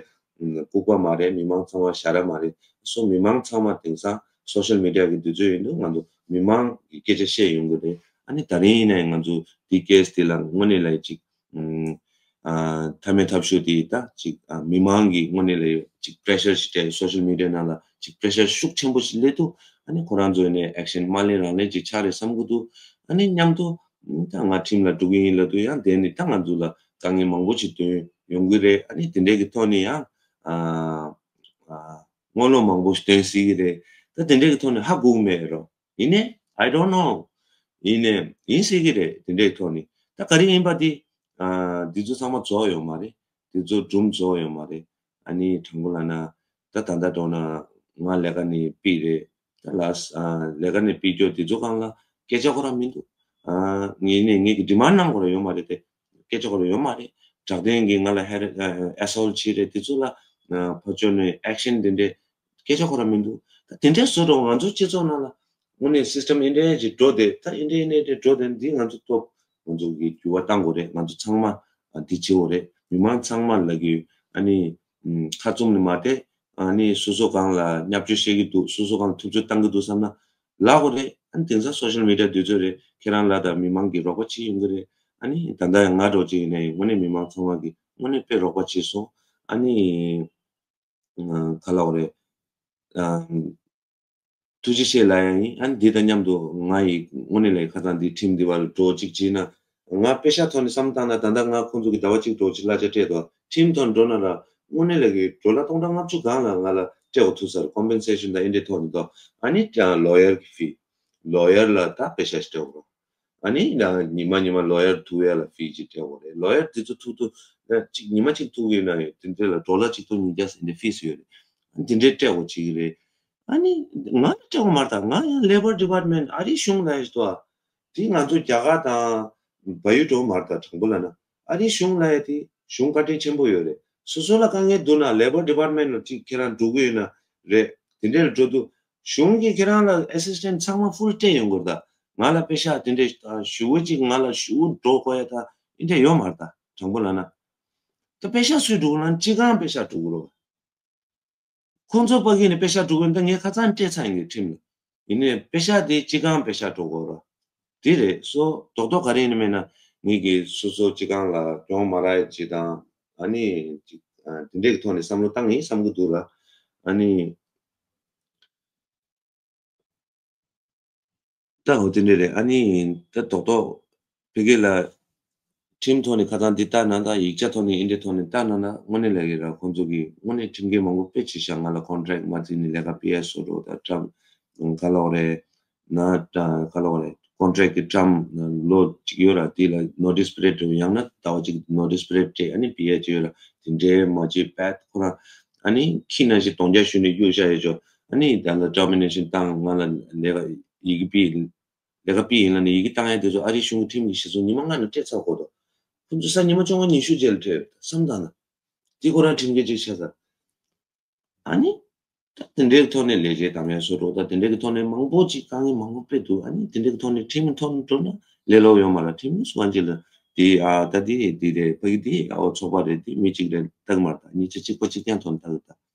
ལྐུགས་པ་མ་རེད། མི་མང་ཚང་མ་ཞ་ར་མ་རེད། སོ་མི་མང་ཚང་མ་དེང་སང་སོ་ཤལ་མི་ཌི་ཡ་གི་དུས་ཚོད་ཡིན་དུས་ང་ཚོ་མི་མང་གི་སྐད་ཆ་བཤད་ཡོང་གི་རེད། ཨ་ནི་ད་རིང་ཡིན་ནའི་ང་ཚོ་དེ་ཀེ་སི་དེ་ལ་དངོས་གནས་ལ་ཅིག་ཨ་མཐའ་མའི་ཐབས་ཤོར་དེ་ད་ཅིག་ཨ་མི་མང་གི་དངོས་གནས་ལ་ཅིག་པི་རེ་ཤར་ཞིག་སྤྲད། སོ་ཤལ་མི་ཌི་ཡ་ནང་ལ་ཅིག་པི་རེ་ཤར་ཤུགས་ཆེན་པོ་ཞིག་སླེབས་དུས་ཨ་ནི་ཁོ་རང་ཚོ་ནས་ཨེག་ཤན་མ་ལེན་རང་ལེན་ཅིག་ཆགས་རེད་བསམ་གི་འདུག་ཨ་ནི་མཉམ་དུ་ད་ང་ཁྲིམས་ལ་འགྲོ་གི་ཡིན་ལབ་དུས་ཡང་དེ་ནི་ད་ང་ཚོ་ལ་དཀའ་ངལ་མང་པོ་ཞིག་ཐོན་ཡོང་གི་རེད། ཨ་ནི་དེ་འདྲས་ཀྱི་ཐོག་ནས་ཡང་ཨ་ཨ་སྔོན་ལོག་མང་པོ་ཞིག་ཐོན་སྲིད་ཀྱི་རེད། ད་དེ་འདྲས་ཀྱི་ཐོག་ནས་ཧ་གོ་གི་མེད་རོ། ཡིན་ནའི་I don't know། ཡིན་ནའི་ཡིན་སྲིད་ཀྱི་རེད། དེ་འདྲའི་ཐོག་ནས་ད་ག་རེ་ཡིན་པ་དེ་ཨ་འདི་ཚོ་ཚང་མ་རྫོགས་ཡོད་མ་རེད། འདི་ཚོ་སྒྲུང་རྫོགས་ཡོད་མ་རེད། ཨ་ནི་དྲང་པོ་ལབ་ན་ད་ད་ལྟ་འགྲོ་ན་ང་ལས་ཀ་ནས་ཕུད་རེད། ད་ལ་ཨ་ལས་ཀ་ནས་ཕུད་རྒྱུ་དེ་ཚོ་སྒང་ལ་སྐད་ཆ་ཁོ་རང་མི་འདུག་ཨ་ངས་ནས་ངས་ཀྱི་ཌི་མཱན་ཌི་གནང་དགོས་ར་ཡོད་མ་རེད་དེ། སྐད་ཆ་ཁོ་རང་ཡོད་མ་རེད། དྲག་དོན་གྱིས་ང་ལ་ཧེ་ཨེ་སོལ་བྱས་རེད། དེ་ཚོ་ལ་ཕར་ཕྱོགས་ནས་ཨེག་ཤན་དེ་འདྲས་སྐད་ཆ་ཁོ་རང་མི་འདུག་ད་དེ་འདྲས་བཟོ་འགྲོ་ང་ཚོ་སྤྱི་ཚོགས་ནང་ལ་དངོས་གནས་སི་སི་ཊམ་ཨེ་འདྲས་ཅིག་འགྲོ་བསྡད། ད་ཨེ་འདྲས་ཨེ་འདྲས་འགྲོ་བསྡད་འདི་ང་ཚོ་སྟོབས་ང་ཚོ་གི་འགྱུར་བ་གཏང་དགོས་རེད། ང་ཚོ་ཚང་མ་འདི་བྱེད་དགོས་རེད། མི་མང་ཚང་མ་ལ་གི་ཨ་ནི་ཁ་བཙུམ་ནས་མ་བསྡད། ཨ་ནི་སོ་སོ་སྒང་ལ་བརྙས་བཅོས་བཤད་ཀྱི་འདུག་སོ་སོ་སྒང་ལ་ཐུབ་ཚོད་བཏང་གི་འདུག་བསམ་ན་ལབ་དགོས་རེད། ཨ་ནི་དེང་སང་སོ་ཤལ་མི་ཌི་ཡ་དུས་ཚོད་རེད། ཁྱེད་རང་ལ་དང་མི་མང་གིས་རོགས་པ་བྱེད་ཡོང་གི་རེད། ཨ་ནི་ད་ལྟ་ཡང་ང་འདྲ་བོ་ཅིག་ཡིན་ན་ཡང་དངོས་གནས་མི་མང་ཚང་མ་གིས་དངོས་གནས་དཔེ་རོགས་པ་བྱེད་སོང་། ཨ་ནི་ཨ་ག་ལབ་དགོས་རེད། ཨ་ཐུགས་རྗེ་ཆེ་ལབ་ཡ་ཡིན། ཨ་ནི་འདི་དང་མཉམ་དུ་ང་ཡི་དངོས་གནས་ལ་ཁ་སང་འདི་ཁྲིམས་འདི་བར་འགྲོ་གཅིག་བྱས་ན། ང་པེ་ཤ་ཐོག་ནས་བསམ་བཏང་ན་ད་ལྟ་ང་ཁོང་ཚོ་གི་ཟླ་བ་གཅིག་འགྲོ་གཅིག་གླ་ཆ་སྤྲད་དོ། ཁྲིམས་ཐོག་འགྲོ་ན་ར་དངོས་གནས་ལ་གི་ཌོ་ལར་སྟོང་ཕྲག་ལྔ་བཅུ་སྒང་ལ་ང་ལ་སྤྲད་དགོས་ཐུག་ས་རེད། ཀོམ་པེན་སེ་ཤན་དང་ཨེ་འདྲས་ཐོག་ནས་དོ། ཨ་ནི་ལོ་ཡར་གི་ཕི། ལོ་ཡར་ལ་ད་པེ་ཤ་ཞིག་སྤྲད་དགོས་རོགས། ཨ་ནི་ན་ཉི་མ་ཉི་མ་ལོ་ཡར་ཐུག་ཡ་ལ་ཕི་ཅིག་སྤྲད་དགོས་རེད། ལོ་ཡར་དེ་ཚོ་ཐུག་ཐུག་ན་གཅིག་ཉི་མ་གཅིག་ཐུག་ཡོད་ན་ཡོད་དེ་འདྲས་ལ་ཌོ་ལར་གཅིག་སྟོང་ཉིས་བརྒྱ་ཟེར་འདྲས་ཕིས་ཡོད་རེད། ཨ་ནི་དེ་འདྲས་སྤྲད་དགོས་བྱེད་ཀྱི་རེད། ཨ་ནི་ང་ལ་སྤྲད་དགོས་མ་རེད། ད་ང་ཡང་ལེ་བར་ཌི་པཱར་ཊི་མེན་ཊི་ཨ་རིའི་གཞུང་ལ་ཡོད་དོ། དེ་ང་ཚོ་རྒྱ་གར་དང་བལ་ཡུལ་འགྲོ་མ་རེད། ད་དྲང་པོ་ལབ་ན་ཨ་རིའི་གཞུང་ལ་ཡ་དེ་གཞུང་བཀའ་དྲིན་ཆེན་པོ་ཡོད་རེད། སོ་སོ་ལ་དཀའ་ངལ་འདུག་ན་ལེ་བར་ཌི་པཱར་ཊི་མེན་ཊི་ལ་ཅིག་ཁྱེད་རང་འགྲོ་གི་ཡོད་ན་རེད། དེ་འདྲས་ལ་འགྲོ་དུས་གཞུང་གིས་ཁྱེད་རང་ལ་ཨེ་སི་སི་ཊེན་ཊི་ཚང་མ་ཕུལ་སྤྲད་ཡོང་དགོས་རེད། ད་ང་ལ་པེ་ཤ་དེ་འདྲས་ཞེ་པོ་ཅིག་ང་ལ་ཞེ་པོ་འགྲོ་དགོས་ཡ་ད་ཨེ་འདྲས་ཡོད་མ་རེད། ད་དྲང་པོ་ལབ་ན་ད་པེ་ཤ་སུས་སྒྲུག་ལབ་ན་སྤྱི་ཁང་པེ་ཤ་སྒྲུག་དགོས་རེད། ཁོང་ཚོ་ཕ་གི་ནས་པེ་ཤ་སྒྲུག་གི་འདུག་ངས་ཁ་སང་སྤྲད་ཚར་ཡིན་གྱི་ཁྲིམས་ལ། ཡིན་ནའི་པེ་ཤ་དེ་སྤྱི་ཁང་པེ་ཤ་སྒྲུག་དགོས་ར། དེ་རེད་སོ་རྡོག་རྡོག་ག་རེ་ཡིན་ནི་མེད་ན་ངེད་ཀྱིས་སོ་སོ་སྤྱི་ཁང་ལ་གྱོང་མ་རག་ཡ་ཅིག་དང་ཨ་ནི་ཅིག་ཨ་དེ་འདྲས་ཀྱི་ཐོག་ནས་བསམ་བློ་བཏང་ཡིན་བསམ་གྱི་འདུག་ལ། ཨ་ནི། ད་འོ་དེ་འདྲས་རེད། ཨ་ནི་ད་རྡོག་རྡོག་ཕ་གི་ལ་ཁྲིམས་ཐོག་ནས་ཁ་སང་འདི་ལྟ་ན་ད་ཡིག་ཆ་ཐོག་ནས་ཨེ་འདྲས་ཐོག་ནས་ལྟ་ན་ན་དངོས་གནས་ལ་གི་ར་ཁོང་ཚོ་གི་དངོས་གནས་ཁྲིམས་འགལ་མང་པོ་དཔེ་ཆེ་ཤག་ང་ལ་ཀོན་ཊེག་མ་བརྩིས་ནས་ལས་ཀ་སྤེལ་ཡ་བཟོ་འགྲོ་ད་ཊརམ་ག་ལབ་དགོས་རེད་ན་ད་ག་ལབ་དགོས་རེད། ཀོན་ཊེག་གི་ཊརམ་ལོ་གཅིག་ཡོད་ར། དེ་ལ་ནོ་ཊིས་པི་རི་ཡོཌ་ཡང་ན་ཟླ་བ་གཅིག་ནོ་ཊིས་པི་རི་ཡོཌ་སྤྲད་ཨ་ནི་ཕུད་ཡ་ཅིག་ཡོད་ར། དེ་འདྲས་མ་བྱེད་པ་ཁོ་རང་ཨ་ནི་ཁྱི་ནང་བཞིན་གདོང་རྒྱག་ཞུས་ནས་གཡུག་བཞག་ཡོད་ཅོ། ཨ་ནི་ད་ལ་ཊར་མི་ནེ་ཤན་བཏང་ང་ལ་ལས་ཀ་ཡི་གེ་ཕུད། ལས་ཀ་ཕུད་ཡིན་ལབ་ནས་ཡི་གེ་བཏང་ཡ་དེ་ཚོ་ཨ་རིའི་གཞུང་གི་ཁྲིམས་ཀྱི་གཞི་བཟུང་ཉི་མ་ལྔ་ནང་སྤྲད་ཚར་དགོས་དོ། ཁོ་ཚོ་གཟའ་ཉི་མ་བཅོ་ལྔ་ཉི་ཤུ་རྗེས་ལ་སྤྲད་ཡོད་བསམ་བཏང་ན། དེ་ཁོ་རང་ཁྲིམས་འགལ་ཅིག་ཆགས་ཚར། ཨ་ནི། ད་དེ་འདྲའི་ཐོག་ནས་ལས་བྱེད་དམ་ཡ་སོ་འགྲོ་ད་དེ་འདྲའི་ཐོག་ནས་མང་པོ་ཅིག་དཀའ་ངལ་མང་པོ་དཔེ་འདུག་ཨ་ནི་དེ་འདྲའི་ཐོག་ནས་ཁྲིམས་ཐོག་ནས་འགྲོ་ན་ལས་སླ་པོ་ཡོད་མ་རེད། ཁྲིམས་སུ་གང་ཅི་ལ་དེ་ཨ་ད་དེ་དེ་རེད་ཕ་གི་དེ་ཨ་འོ་ཚོགས་པ་རེད་དེ་མི་གཅིག་རེད་ལྟ་གི་མ་རེད། ད་གཉིས་ཆ་གཅིག་པ་གཅིག་རྐྱང་ཐོག་ནས་ལྟ་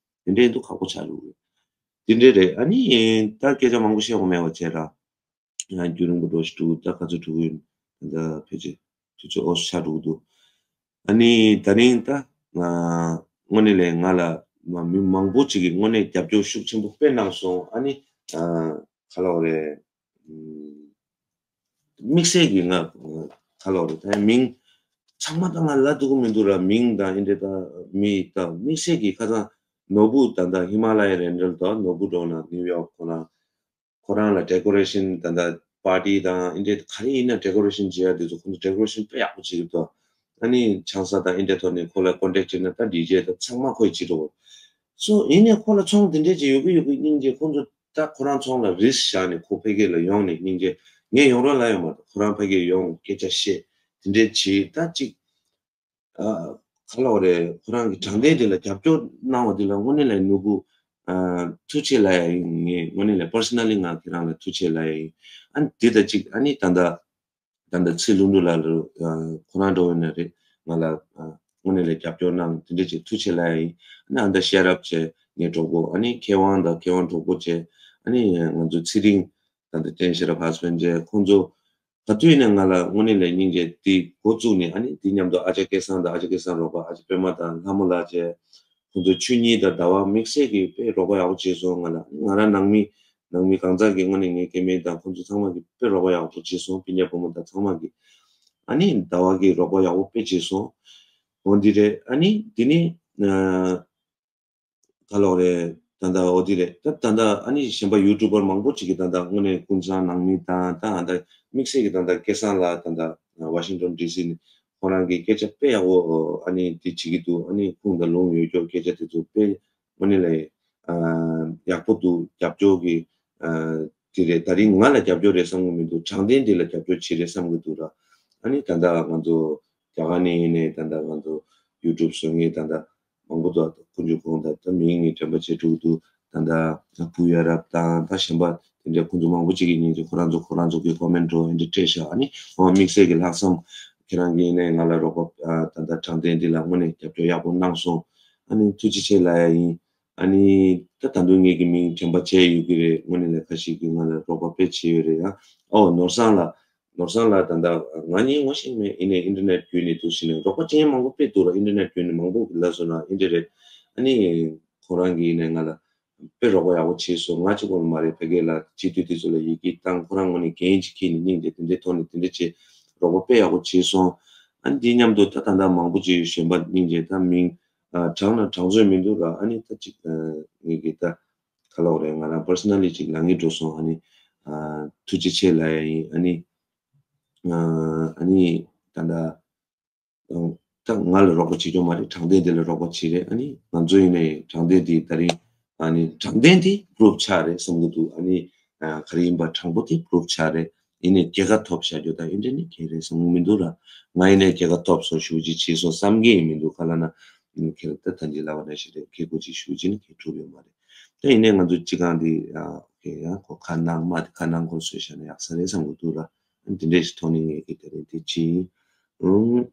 གི་ད་དེ་འདྲའི་འདུག་ཁག་པོ་ཆགས་འགྲོ་གི་དེ་འདྲའི་རེད། ཨ་ནི་ད་སྐད་ཆ་མང་པོ་བཤད་དགོས་མེད་པ་བྱས་ར། ང་རྒྱུན་རིང་པོ་འགྲོ་ཞིག་འགྲོ་གི་ད་ག་ཚོད་འགྲོ་གི་ཡོད་ད་ཕལ་ཆེར་དུས་ཚོད་ཨོ་ཤ་འགྲོ་གི་འདུག་ཨ་ནི་ད་རིང་ད་ང་དངོས་གནས་ལས་ང་ལ་མ་མི་མང་པོ་ཅིག་གིས་དངོས་གནས་རྒྱབ་སྐྱོར་ཤུགས་ཆེན་པོ་དཔེ་གནང་སོང་། ཨ་ནི་ཨ་ག་ལབ་དགོས་རེད། ཨུམ། དམིགས་བསལ་གྱིས་ང་ག་ལབ་དགོས་རེད་ད་མིང་ཚང་མ་ད་ང་ལབ་ཐུབ་ཀྱི་མི་འདུག་ར། མིང་དང་ཨེ་འདྲས་ད་མི་ད་དམིགས་བསལ་གྱིས་ཁ་སང་ནོར་བུ་ད་ད་ཧི་མ་ལ་ཡ་རེན་ཌལ་དང་ནོར་བུ་འགྲོ་ན་ནིའུ་ཡོག་ཁོ་ན་ ཁོ་རང་ལ་ཌེ་ཀོ་རེ་ཤན་ད་ལྟ་པར་ཊི་དང་ཨིན་ཌི་ག་རེ་ཡིན་ན་ཌེ་ཀོ་རེ་ཤན་བྱེད་ཡ་དེ་ཚོ་ཁོ་ཚོ་ཌེ་ཀོ་རེ་ཤན་དཔེ་ཡག་པོ་བྱེད་ཀྱི་འདུག་ཨ་ནི་ཆང་ས་དང་ཨིན་ཌི་ཐོག་ནས་ཁོ་ལ་ཀོན་ཊེག་བྱས་ན་ད་ཌི་ཇེ་དང་ཚང་མ་ཁོས་བྱེད་འགྲོ་གི། སོ་ཡིན་ནའི་ཁོ་ལ་ཚོང་དེ་འདྲས་ཅིག་ཡོད་ཀྱི་ཡོད་ཀྱི་སྙིང་རྗེ། ཁོ་ཚོ་ད་ཁོ་རང་ཚོང་ལ་རིསྐ་བཞག་ནས་ཁོ་ཕ་གི་ལ་ཡོང་ནས་སྙིང་རྗེ། ངས་ཡོང་རོགས་ལབ་ཡོད་མ་གཏོགས་ཁོ་རང་ཕ་གི་ཡོང་སྐད་ཆ་བཤད་དེ་འདྲས་བྱས་ད་ཅིག་ཨ། ག་ལབ་རེད། ཁོ་རང་གི་དྲང་བདེན་དེ་ལ་རྒྱབ་སྐྱོར་གནང་བ་དེ་ལ་དངོས་གནས་ལ་ནོར་བུ། ཨ། ཐུགས་རྗེ་ཆེ་ལབ་ཡ་ཡིན། ངས་དངོས་གནས་ལ་པར་སོ་ན་ལི་ང་ཁྱེད་རང་ལ་ཐུགས་རྗེ་ཆེ་ལབ་ཡ་ཡིན། ཨ་ནི་དེ་ད་ཅིག་ཨ་ནི་ད་ལྟ་ད་ལྟ་ཚེ་ལྷུན་གྲུབ་ལགས་ལ། ཨ། ཁོ་རང་འགྲོ་ཡོད་ན་རེད། ང་ལ། ཨ། དངོས་གནས་ལ་རྒྱབ་སྐྱོར་གནང་དེ་འདྲ་ཅིག་ཐུགས་རྗེ་ཆེ་ལབ་ཡ་ཡིན། ཨ་ནི་ཨ་ད་ཤེར་ཨབ་བྱས་ངའི་གྲོགས་པོ། ཨ་ནི་མཁས་དབང་དང་མཁས་དབང་གྲོགས་པོ་བྱས། ཨ་ནི་ང་ཚོ་ཚེ་རིང་། ད་ལྟ་བསྟན་ཤེས་རབ་ཧ་སི་བན་ཌི་བྱས། ཁོང་ཚོ་ག་དུས་ཡིན་ནའི་ང་ལ་དངོས་གནས་ལ་སྙིང་རྗེ་དེ་འགོ་བཙུགས་ནས། ཨ་ནི་དེ་མཉམ་དུ་ཨ་ཅག་སྐལ་བཟང་དང་ཨ་ཅག་སྐལ་བཟང་རོགས་པ་ཨ་ཅག་པད་མ་དང་ལྷ་མོ་ལགས་བཅས། ཁོང་ཚོ་ཆུ་གཉིས་དང་ཟླ་བ་དམིགས་བསལ་གྱིས་དཔེ་རོགས་པ་ཡག་པོ་བྱས་སོང་ང་ལ། ང་རང་ནང་མི་ནང་མི་གང་ཟག་གིས་དངོས་གནས་ངའི་སྐྱེ་དམན་དང་ཁོང་ཚོ་ཚང་མ་གིས་དཔེ་རོགས་པ་ཡག་པོ་བྱས་སོང་། སྤུན་ཀྱག་བུ་མོ་དང་ཚང་མ་གིས། ཨ་ནི་ཟླ་བ་གིས་རོགས་པ་ཡག་པོ་དཔེ་བྱས་སོང་། འོ་འདི་རེད། ཨ་ནི་འདི་ནི། ག་ལབ་རེད། ད་ལྟ་འོ་དེ་རེད། ད་ད་ལྟ་ཨ་ནི་གཞན་པ་ཡུ་ཊུབ་པར་མང་པོ་ཅིག་གིས་ད་ལྟ་དངོས་གནས་ཀུན་བཟང་ནང་མི་དང་། ད་ད་དམིགས་བསལ་གྱིས་ད་ལྟ་སྐལ་བཟང་ལགས་ད་ལྟ་ཝ་ཤིང་ཊོན་ཌི་སི་ནས་ཁོ་རང་གིས་སྐད་ཆ་དཔེ་ཡག་པོ་ཨ་ནི་དེ་བྱེད་ཀྱི་འདུག་ཨ་ནི་ཁུངས་དང་ལུང་ཡོད་ཀྱོག་སྐད་ཆ་དེ་ཚོ་དཔེ་དངོས་གནས་ལ་ཡག་པོ་འདུག་རྒྱབ་སྐྱོར་གྱི་དེ་རེད། ད་རིང་ང་ལ་རྒྱབ་སྐྱོར་རེད་བསམ་གྱི་མི་འདུག་དྲང་བདེན་དེ་ལ་རྒྱབ་སྐྱོར་བྱེད་རེད་བསམ་གྱི་འདུག་ར། ཨ་ནི་ད་ལྟ་ང་ཚོ་རྒྱ་གར་ནས་ཡིན་ནའི་ད་ལྟ་ང་ཚོ་ཡུ་ཊུབ་བཟོ་མཁན་ད་ལྟ་མང་པོ་འདུག་ཁོང་ཚོའི་གོང་ད་ལྟ་མིང་ངས་དྲན་པ་བྱེད་ཐུབ་འདུག་ད་ལྟ་བུ་ཡ་རབས་དང་ད་གཞན་པ་དེ་འདྲའི་ཁོང་ཚོ་མང་པོ་ཅིག་གིས་སྙིང་རྗེ། ཁོ་རང་ཚོ་ཁོ་རང་ཚོ་གི་ཀོ་མེན་ཊི་འདྲ་བོ་འདི་སྤྲད་ཤག་ཨ་ནི་ཁོང་དམིགས་བསལ་གྱི་ལྷག་བསམ་ཁྱེད་རང་གིས་ཡིན་ནའི་ང་ལ་རོགས་པ། ཨ། ད་ལྟ་དྲང་བདེན་འདི་ལ་དངོས་གནས་རྒྱབ་སྐྱོར་ཡག་པོ་གནང་སོང་། ཨ་ནི་ཐུགས་རྗེ་ཆེ་ལབ་ཡ་ཡིན། ཨ་ནི་ད་ད་དུང་ངེད་ཀྱི་མིང་དྲན་པ་བྱས་ཡོད་ཀྱི་རེད། དངོས་གནས་ལ་ཁ་ཤས་ཀྱིས་ང་ལ་རོགས་པ་དཔེ་བྱས་ཡོད་རེད་ཡ། ཨོ་ནོར་བཟང་ལགས། ནོར་བཟང་ལགས་ད་ལྟ་ང་གཉིས་ངོ་ཤེས་མེད། ཡིན་ནའི་ཨིན་ཊར་ནེཊ་བརྒྱུད་ནས་འདུག་ཟེར་ནས་རོགས་པ་བྱེད་མཁན་མང་པོ་དཔེ་འདུག་ར། ཨིན་ཊར་ནེཊ་བརྒྱུད་ནས་མང་པོ་ལབ་སོང་ན་ཨིན་ཊར་རེད། ཨ་ནི་ཁོ་རང་གིས་ཡིན་ནའི་ང་ལ་དཔེ་རོགས་པ་ཡག་པོ་བྱས་སོང་། ང་གཅིག་པོ་ལ་མ་རེད། ཕ་གི་ལ་སྤྱི་འཐུས་དེ་ཚོ་ལ་ཡི་གེ་བཏང་། ཁོ་རང་ངོས་ནས་འགན་ཅིག་འཁྱེར་ནས་སྙིང་རྗེ་དེ་འདྲའི་ཐོག་ནས་དེ་འདྲ་བྱས་རོགས་པ་དཔེ་ཡག་པོ་བྱས་སོང་། ཨ་ནི་དེ་མཉམ་དུ་ད་ད་ལྟ་མང་པོ་ཅིག་གཞན་པ་སྙིང་རྗེ་ད་མིང་ཨ་དྲངས་ན་དྲངས་ཚོད་མི་འདུག་ར། ཨ་ནི་ད་ཅིག་ཨ་ངེད་ཀྱི་ད་ག་ལབ་རེད། ང་རང་པར་སོ་ན་ལི་ཅིག་ལབ་སྙིང་འདོད་སོང་། ཨ་ནི་ཨ་ཐུགས་རྗེ་ཆེ་ལབ་ཡ་ཡིན། ཨ་ནི་ཨ་ཨ་ནི་ད་ལྟ་ཨ་ད་ང་ལ་རོགས་པ་བྱེད་རྒྱུ་མ་རེད། དྲང་བདེན་དེ་ལ་རོགས་པ་བྱེད་རེད། ཨ་ནི་ང་ཚོ་ཡིན་ནའི་དྲང་བདེན་དེ་ད་རིང་ཨ་ནི་དྲང་བདེན་དེ་པུ་རུབ་ཆགས་རེད་བསམ་གྱི་འདུག་ཨ་ནི་ཨ་ག་རེ་ཡིན་པ་དྲང་པོ་དེ་པུ་རུབ་ཆགས་རེད། ཡིན་ནའི་རྒྱལ་ཁ་ཐོབ་བཞག་རྒྱུ་དང་ཨིན་ཊར་ནེཊ་གང་རེད་བསམ་གྱི་མི་འདུག་ར། ང་ཡིན་ནའི་རྒྱལ་ཁ་ཐོབ་སོང་། ཞེ་པོ་ཅིག་བྱས་སོང་བསམ་གྱི་ཡང་མི་འདུག་ག་ལབ་ན་ཁྱེད་ད་ཐང་ཅིག་ལབ་པ་ནང་བཞིན་རེད། ཁེ་གོ་ཅིག་ཞེ་པོ་ཅིག་ནི་ཁེ་ཐུབ་ཡོད་མ་རེད། ད་ཡིན་ནའི་ང་ཚོ་སྤྱི་ཁང་འདི་ཨ་ཁེ་ཡང་ཁོ་ཁ་ནང་མ་དེ་ཁ་ནང་ཁོ་བཟོས་བཞག་ན་ཡག་ས་རེད་བསམ་གྱི་འདུག་ར། འདི་འདྲས་ཞིག་ཐོག་ནས་ངས་ཀྱི་དེ་རིང་དེ་ཅི་ཡིན། ཨུམ།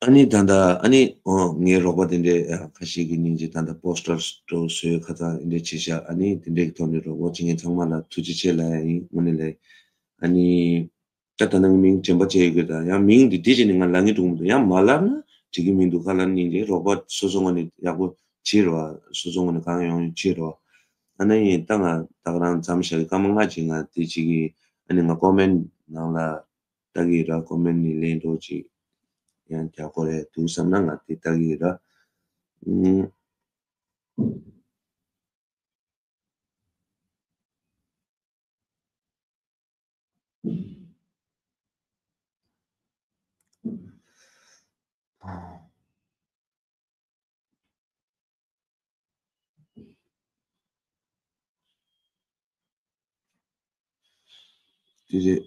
ཨ་ནི་ད་ལྟ་ཨ་ནི་ཨོ་ངའི་རོགས་པ་དེ་འདྲས་ཨ་ཁ་ཤས་ཀྱིས་སྙིང་རྗེ་ད་ལྟ་པོ་སི་ཊར་འདྲ་བཟོས་ཁ་ཚང་འདི་འདྲས་བྱས་ཤག་ཨ་ནི་དེ་འདྲས་ཀྱི་ཐོག་ནས་རོགས་པ་བྱེད་མཁན་ཚང་མ་ལ་ཐུགས་རྗེ་ཆེ་ལབ་ཡ་ཡིན། དངོས་གནས་ལ་ཨ་ནི་ད་ད་ནང་མིང་དྲན་པ་བྱས་ཡོད་ཀྱི། ད་ཡང་མིང་འདི་འདི་བྱས་ནས་ང་ལབ་སྙིང་འདོད་མི་འདུག་ཡང་མ་ལབ་ན་འགྲིག་གི་མི་འདུག་ག་ལབ་ན་སྙིང་རྗེ། རོགས་པ་སོ་སོ་ངོས་ནས་ཡག་པོ་བྱེད་རོགས། སོ་སོ་ངོས་ནས་གང་ཡོང་བྱེད་རོགས། ཨ་ནི་ཡིན་ད་ང་ད་ག་རང་མཚམས་བཞག་གི་སྐར་མ་ལྔ་ཅིག་ང་དེ་ཅིག་གི་ཨ་ནི་ང་ཀོ་མེན་ཊི་ནང་ལ་ལྟ་གི་ར། ཀོ་མེན་ཊི་ནི་ལན་འདྲ་ཅིག་ཡང་རྒྱག་དགོས་རེད་འདུག་བསམ་ན་ང་དེ་ལྟ་གི་ར། ཨུམ། དེ་རེད།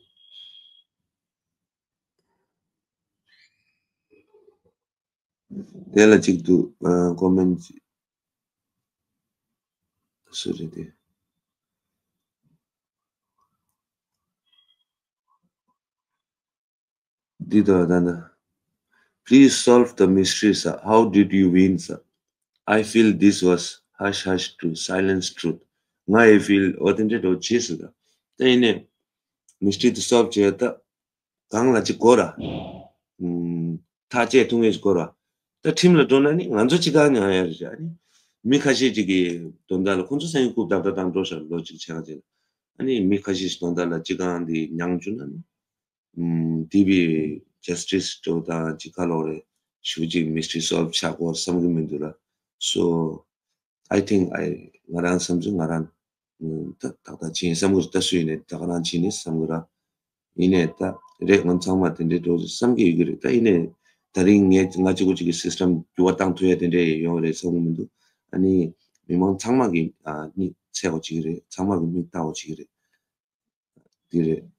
དེ་ལ་གཅིག་ཏུ་ཨ་ཀོ་མེན་ཊི་སུ་རེད་དེ། འདི་ལྟར་ད་ནི། Please solve the mystery, sir. How did you win, sir? I feel this was hush hush to silence truth. ང་ཨེ་ཕིལ་ཨོ་དེ་འདྲ་འདྲ་བོ་བྱས་སོང་ད། དེ་ཡིན་ནའི་མི་སི་ཊི་རི་དེ་སོལབ་བྱས་ད་གང་ལ་ཅིག་དགོས་ར། ཨུམ། ཐག་བཅད་ཐུབ་མཁན་ཞིག་དགོས་ར། ད་ཁྲིམས་ལ་འགྲོ་ན་ནི་ང་ཚོ་སྤྱི་བཏང་ནས་ཨ་ཡ་རེད་ཤག་ཨ་ནི་མི་ཁ་ཤས་ཅིག་གི་དོན་དག་ལ་ཁོང་ཚོ་སེམས་ཁུར་བརྡབ་བརྡབ་བཏང་འགྲོ་ཤག་ལོ་གཅིག་ཕྱེད་ཀ་ཅིག་ལ། ཨ་ནི་མི་ཁ་ཤས་ཤིག་དོན་དག་ལ་སྤྱི་བཏང་འདི་མྱངས་བཅུག་ན་ནི། ཨུམ། དེ་བས་ཇ་སི་ཊི་སི་འདྲ་བོ་དང་ཅིག་ག་ལབ་རེད། ཞེ་པོ་ཅིག་མི་སི་ཊི་རི་སོལབ་བྱ་དགོས་བསམ་གྱི་མི་འདུག་ལ། སོ། I think I ང་རང་བསམ་ཚུལ་ང་རང་ད་ཏག་ཏག་བྱས་བསམ་གི་རེད། ད་སུ་ཡིན་ནའི་ད་ག་རང་བྱས་ནས་བསམ་གི་ར། ཡིན་ནའི་ད་རེད། ང་ཚང་མ་དེ་འདྲའི་འགྲོ་བསམ་གི་ཡོད་ཀྱི་རེད། ད་ཡིན་ནའི་ད་རིང་ངས་ང་གཅིག་པོ་གཅིག་གི་སི་སི་ཊམ་འགྱུར་བ་བཏང་ཐུབ་ཡ་དེ་འདྲ་ཡོང་གི་རེད་བསམ་གི་མི་འདུག་ཨ་ནི་མི་མང་ཚང་མ་གི་ཨ་གཉིད་སད་དགོས་བྱེད་ཀྱི་རེད། ཚང་མ་གི་མིག་ལྟ་དགོས་བྱེད་ཀྱི་རེད། འདི་རེད།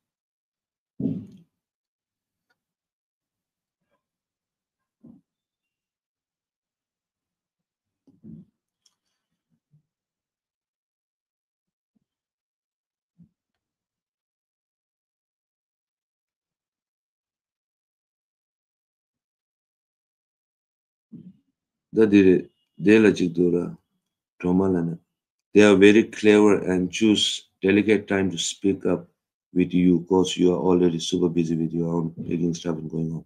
ད་འདི་རེད། དེ་ལ་གཅིག་འདུག་ར། སྒྲོལ་མ་ལགས་ནས། They are very clever and choose delicate time to speak up with you, cause you are already super busy with your own packing stuff and going home.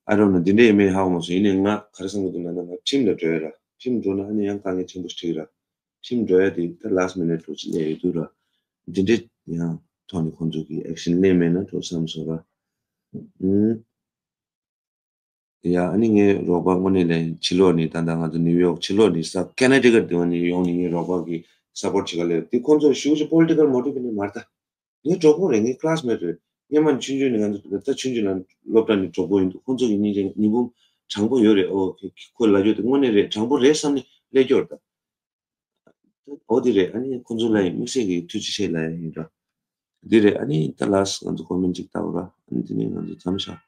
I don't know. འདི་འདྲ་ཡིན་མིན་ཧ་གོ་མ་སོང་། ཡིན་ནའི་ང་ག་རེ་བསམ་གྱི་འདུག་ལབ་ན། ང་ཁྲིམས་ལ་འགྲོ་ཡ་ར། ཁྲིམས་འགྲོ་ན་ཨ་ནི་ཡང་དཀའ་ངལ་ཆེན་པོ་ཞིག་འཕྲད་ཀྱི་ར། ཁྲིམས་འགྲོ་ཡ་དེ་ད་ལཱསི་མི་ནིཊ་འགྲོ་ཅིག་སླེབས་ཡོད་དུས་ར། འདི་འདྲ་ཡང་ཐོག་ནས་ཁོང་ཚོ་གིས་ཨེག་ཤན་ལེན་མེད་ན་འགྲོ་བསམ་སོང་ར། ཨུམ། ཡ་ཨ་ནི་ངའི་རོགས་པ་དངོས་གནས་ལས་ཕྱི་ལོགས་ནས། ད་ལྟ་ང་ཚོ་ནིའུ་ཡོག་ཕྱི་ལོགས་ནས་ས་ཀེ་ན་ཊི་ཀཊ་དེ་བ་ནས་ཡོང་ནས་ངའི་རོགས་པ་གིས་སབ་པོར་བྱེད་ག་སླེབས། དེ་ཁོང་ཚོ་ཞུ་ཅིག་པོ་ལི་ཊི་ཀལ་མོ་ཊིབ་ནས་མ་རེད་ད། ངའི་གྲོགས་པོ་རེད། ངའི་ཀི་ལཱ་སི་མེཊ་རེད། སྔོན་མ་ཆུང་ཆུང་ནས་ང་ཚོ་ད་ཆུང་ཆུང་ལ་སློབ་གྲྭ་ནས་གྲོགས་པོ་ཡིན་འདུག་ཁོང་ཚོ་གི་སྙིང་རྗེ་ཉི་འབུམ་དྲང་པོ་ཡོད་རེད། ཨོ་ཁོས་ལབ་རྒྱུ་དེ་དངོས་གནས་རེད། དྲང་པོ་རེད་བསམ་ནས་སླེབས་རྒྱུ་རེད་ད། ཨོ་དེ་རེད། ཨ་ནི་ཁོང་ཚོ་ལ་ཡང་དམིགས་བསལ་གྱི་ཐུགས་རྗེ་ཆེ་ལབ་ཡ་ཡིན་ར། འདི་རེད། ཨ་ནི་ད་ལཱསི་ང་ཚོ་ཀོ་མེན་ཊི་ཅིག་ལྟ་དགོས་ར། ཨ་ནི་དེ་ནས་ང་ཚོ་མཚམས་བཞག་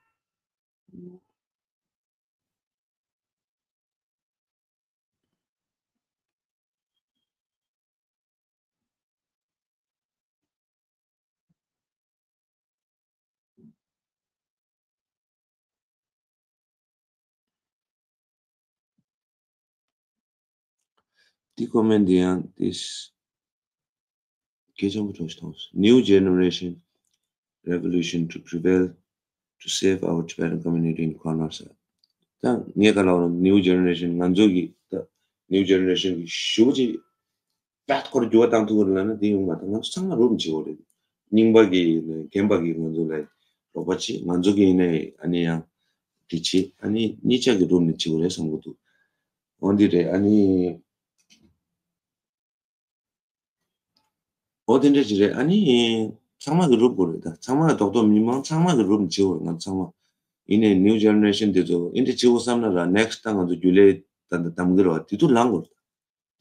འདི་ཀོ་མེན་ཊི་འདི་ཡང་དེ་གལ་ཆེན་པོ་ཐོག་ཞིག་མཐོང་སོང་། New generation revolution to prevail to save our Tibetan community in Kunar ཟེར། ད་ངས་ག་ལབ་རུང་ནིའུ་ཇེ་ནེ་རེ་ཤན། ང་ཚོ་གི་ད་ནིའུ་ཇེ་ནེ་རེ་ཤན་གི་ཞུ་ཅིག་པད་ཁོར་འགྱུར་བ་བཏང་ཐུབ་ཀྱི་རེད་ལབ་ན་དེ་ཡོང་མ་ཐུབ། ང་ཚོ་ཚང་མ་རུབ་བྱེད་དགོས་རེད། རྙིང་པ་གི་རྒན་པ་གི་ང་ཚོ་ལ་རོགས་པ་བྱེད། ང་ཚོ་གི་ཡིན་ནའི་ཨ་ནི་ཡང་དེ་བྱེད། ཨ་ནི་གཉིས་ཆ་གི་རུབ་ནས་བྱེད་དགོས་རེད་བསམ་གྱི་འདུག་འོ་འདི་རེད། ཨ་ནི་འོ་དེ་འདྲ་ཅིག་རེད། ཨ་ནི་ཚང་མ་གི་རུབ་དགོས་རེད་ད། ཚང་མ་གི་རྡོག་རྡོག་མི་མང་ཚང་མ་གི་རུབ་ནས་བྱེད་དགོས་རེད། ང་ཚང་མ་ཡིན་ནའི་ནིའུ་ཇེ་ནེ་རེ་ཤན་དེ་ཚོ་འདི་འདྲ་བྱེད་དགོས་བསམ་ན་ར། ནེག་སི་ཊི་ད་ང་ཚོ་རྒྱུན་ལས་ད་ད་གདམ་གི་རེད་བ། དེ་དུས་ལངས་དགོས་རེད།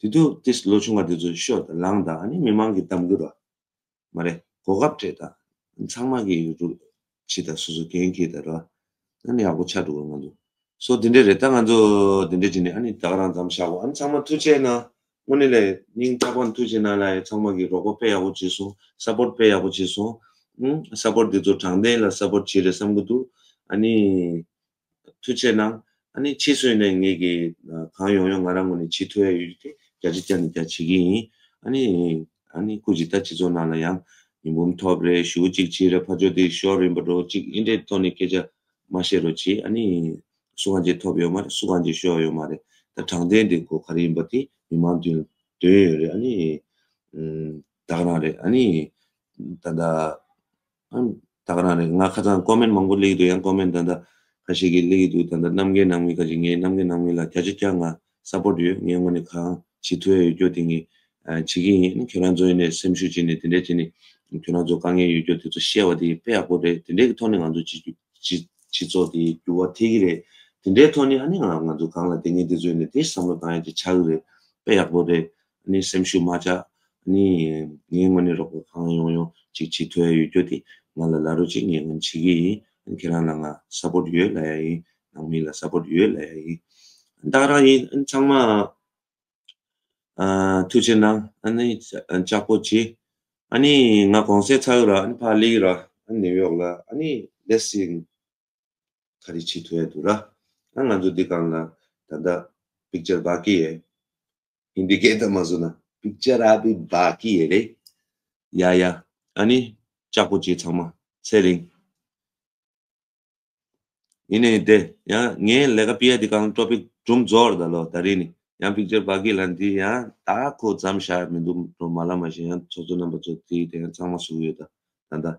དེ་དུས་ཏིས་ལོ་ཆུང་བ་དེ་ཚོ་ཤོག་དང་ལངས་དང་། ཨ་ནི་མི་མང་གིས་གདམ་གི་ར། མ་རེད། གོ་སྐབས་སྤྲད་དང་། ཚང་མ་གིས་རུ་ཕྱི་དང་སོ་སོ་འགན་འཁྱེར་དང་ར། ཨ་ནི་ཡག་པོ་ཆགས་འགྲོ་གི་ང་ཚོ། སོ་དེ་འདྲས་རེད། ད་ང་ཚོ་དེ་འདྲས་བྱས་ནས་ཨ་ནི་ད་ག་རང་མཚམས་བཞག་གོ། ཨ་ནི་ཚང་མ་ཐུགས་རྗེ་གནང་། དངོས་གནས་ལས་སྙིང་ཐག་པ་ནས་ཐུགས་རྗེ་གནང་ལ། ཡ་ཚང་མ་གིས་རོགས་པ་དཔེ་ཡག་པོ་བྱས་སོང་། སབ་པོར་ཊི་དཔེ་ཡག་པོ་བྱས་སོང་། ཨུམ། སབ་པོར་ཊི་དེ་ཚོ་དྲང་བདེན་ལ་སབ་པོར་ཊི་བྱས་རེད་བསམ་གི་འདུག་ཨ་ནི། ཐུགས་རྗེ་གནང་། ཨ་ནི་ཕྱིས་སུ་ཡིན་ནའི་ངེད་ཀྱིས་གང་ཡོང་ཡོང་ང་རང་ངོས་ནས་བྱེད་ཐུབ་ཡ་ཡོད་དེ་བརྒྱ་ཆ་བརྒྱ་ནས་བརྒྱ་བྱེད་ཀྱི་ཡིན། ཨ་ནི་ཨ་ནི་སྐུ་མཁྱེན་ད་སྤྱི་ཚོགས་ནང་ལ་ཡང་ཉིན་འབུམ་ཐོབ་རེད། ཞུ་གཅིག་བྱེད་རེད། ཕར་ཕྱོགས་དེ་ཤོར་ཡིན་པ་འགྲོ་གཅིག་ཨིན་འདྲའི་ཐོག་ནས་སྐད་ཆ་མ་བཤད་རོགས་གྱིས། ཨ་ནི་སུ་གང་ཅིག་ཐོབ་ཡོད་མ་རེད། སུ་གང་ཅིག་ཤོར་ཡོད་མ་རེད། ད་དྲང་བདེན་དེ་གོ་ག་རེ་ཡིན་པ་དེ་མི་མང་མདུན་ལ་འདོན་ཡོད་རེད། ཨ་ནི་ད་ག་རང་རེད། ཨ་ནི་ད་ད། ཨ་ད་ག་རང་རེད། ང་ཁ་སང་ཀོ་མེན་ཊི་མང་པོ་སླེབས་ཀྱི་འདུག་ཡང་ཀོ་མེན་ཊི་ད་ལྟ་ཁ་ཤས་ཀྱིས་སླེབས་ཀྱི་འདུག་ད་ལྟ་གནམ་རྒན་ནང་མི་ཁ་ཅིག་ངས་གནམ་རྒན་ནང་མི་ལ་བརྒྱ་ཆ་བརྒྱ་ང་སབ་པོར་ཊི་ཡོད། ངའི་ངོས་ནས་གང་བྱེད་ཐུབ་ཡ་ཡོད་རྒྱུ་དེ་ངས་ཨ་བྱེད་ཀྱི་ཡིན། ཁྱོད་རང་ཚོ་ཡིན་ནའི་སེམས་ཤུགས་བྱས་ནས་དེ་འདྲས་བྱས་ནས་ཁྱོད་རང་ཚོ་དཀའ་ངལ་ཡོད་རྒྱུ་དེ་ཚོ་བཤད་པ་དེ་དཔེ་ཡག་པོ་རེད། དེ་འདྲས་ཀྱི་ཐོག་ནས་ང་ཚོ་སྤྱི་སྤྱི་སྤྱི་ཚོགས་དེ་འགྱུར་བ་ཐེབས་ཀྱི་རེད། དེ་འདྲའི་ཐོག་ནས་ཨ་ནི་ང་ང་ཚོ་སྒང་ལ་བསྡད་མཁན་དེ་ཚོ་ཡིན་ནའི་དེ་བསམ་བློ་བཏང་ཡ་ཅིག་ཆགས་ཀྱི་རེད། དཔེ་ཡག་པོ་རེད། ཨ་ནི་སེམས་ཤུགས་མ་ཆག་ཨ་ནི་ངའི་ངོས་ནས་རོགས་པ་གང་ཡོང་ཡོང་ཅིག་བྱེད་ཐུབ་ཡ་ཡོད་རྒྱུ་དེ་ང་ལ་ལབ་རོགས་གྱིས། ངས་ང་བྱེད་ཀྱི་ཡིན། ཨ་ནི་ཁྱེད་རང་ལ་ང་སབ་པོར་ཊི་ཡོད་ལབ་ཡ་ཡིན། ནང་མི་ལ་སབ་པོར་ཊི་ཡོད་ལབ་ཡ་ཡིན། ད་ག་རང་ཡིན། ཨ་ནི་ཚང་མ་ཨ་ཐུགས་རྗེ་གནང་། ཨ་ནི་ལྕགས་པོ་བྱེད། ཨ་ནི་ང་གུང་སེང་ཚར་གི་ར། ཨ་ནི་ཕར་སླེབས་ཀྱི་ར། ཨ་ནི་ནིའུ་ཡོག་ལ། ཨ་ནི་let's see ག་རེ་བྱེད་ཐུབ་ཡ་འདུག་ར། ཨ་ང་ཚོ་འདི་སྒང་ལ་ད་ལྟ་picture बाकी है། ཧིན་དི་སྐད་ད་མ་བཟོ་ན། picture अभी बाकी है རེད། ཡ་ཡ། ཨ་ནི་ལྕགས་པོ་བྱེད་ཚང་མ། ཚེ་རིང་། ཡིན་ནའི་དེ་ཡང་ངའི་ལས་ཀ་པི་ཡ་འདི་སྒང་ཊོ་པིག་སྒྲུང་རྫོགས་རེད་ད་ལོ། ད་རེས་ནི་ཡང་picture बाकी ལ་འདི་ཡང་ད་ཁོ་མཚམས་བཞག་མི་འདུག་འགྲོ་མ་ལ་མ་ཤེས། ཡང་ཚོགས་གཙོ་རྣམ་པ་ཚོ་དེ་དེ་ཡང་ཚང་མ་བཟོ་གི་ཡོད་ད། ད་ད།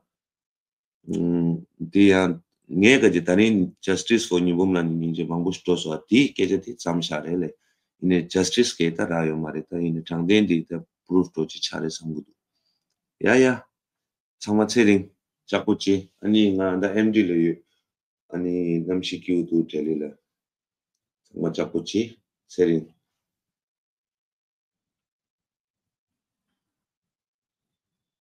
ཨུམ། འདི་ཡང་ངས་ག་ཅི་ད་རིང་Justice for ཉི་འབུམ་ལ་ནི་སྙིང་རྗེ་མང་པོ་ཞིག་སྤྲོ་སོང་བ། དེའི་སྐད་ཆ་དེ་མཚམས་བཞག་རེད་ལས། ཡིན་ནའི་ཇ་སི་ཊི་སི་གས་ད་རག་ཡོད་མ་རེད། ད་ཡིན་ནའི་དྲང་བདེན་འདི་ད་པུ་རུབ་འགྲོ་ཅིག་ཆགས་རེད་བསམ་གི་འདུག་ཡ་ཡ། ཚང་མ་ཚེ་རིང་། ལྕགས་པོ་ཅི། ཨ་ནི་ང་ད་ཨེམ་ཌི་ལ་ཡོད། ཨ་ནི་གནམ་གཤིས་སྐྱིད་པོ་འདུག་ལྡི་ལི་ལ། ཚང་མ་ལྕགས་པོ་ཅི། ཚེ་རིང་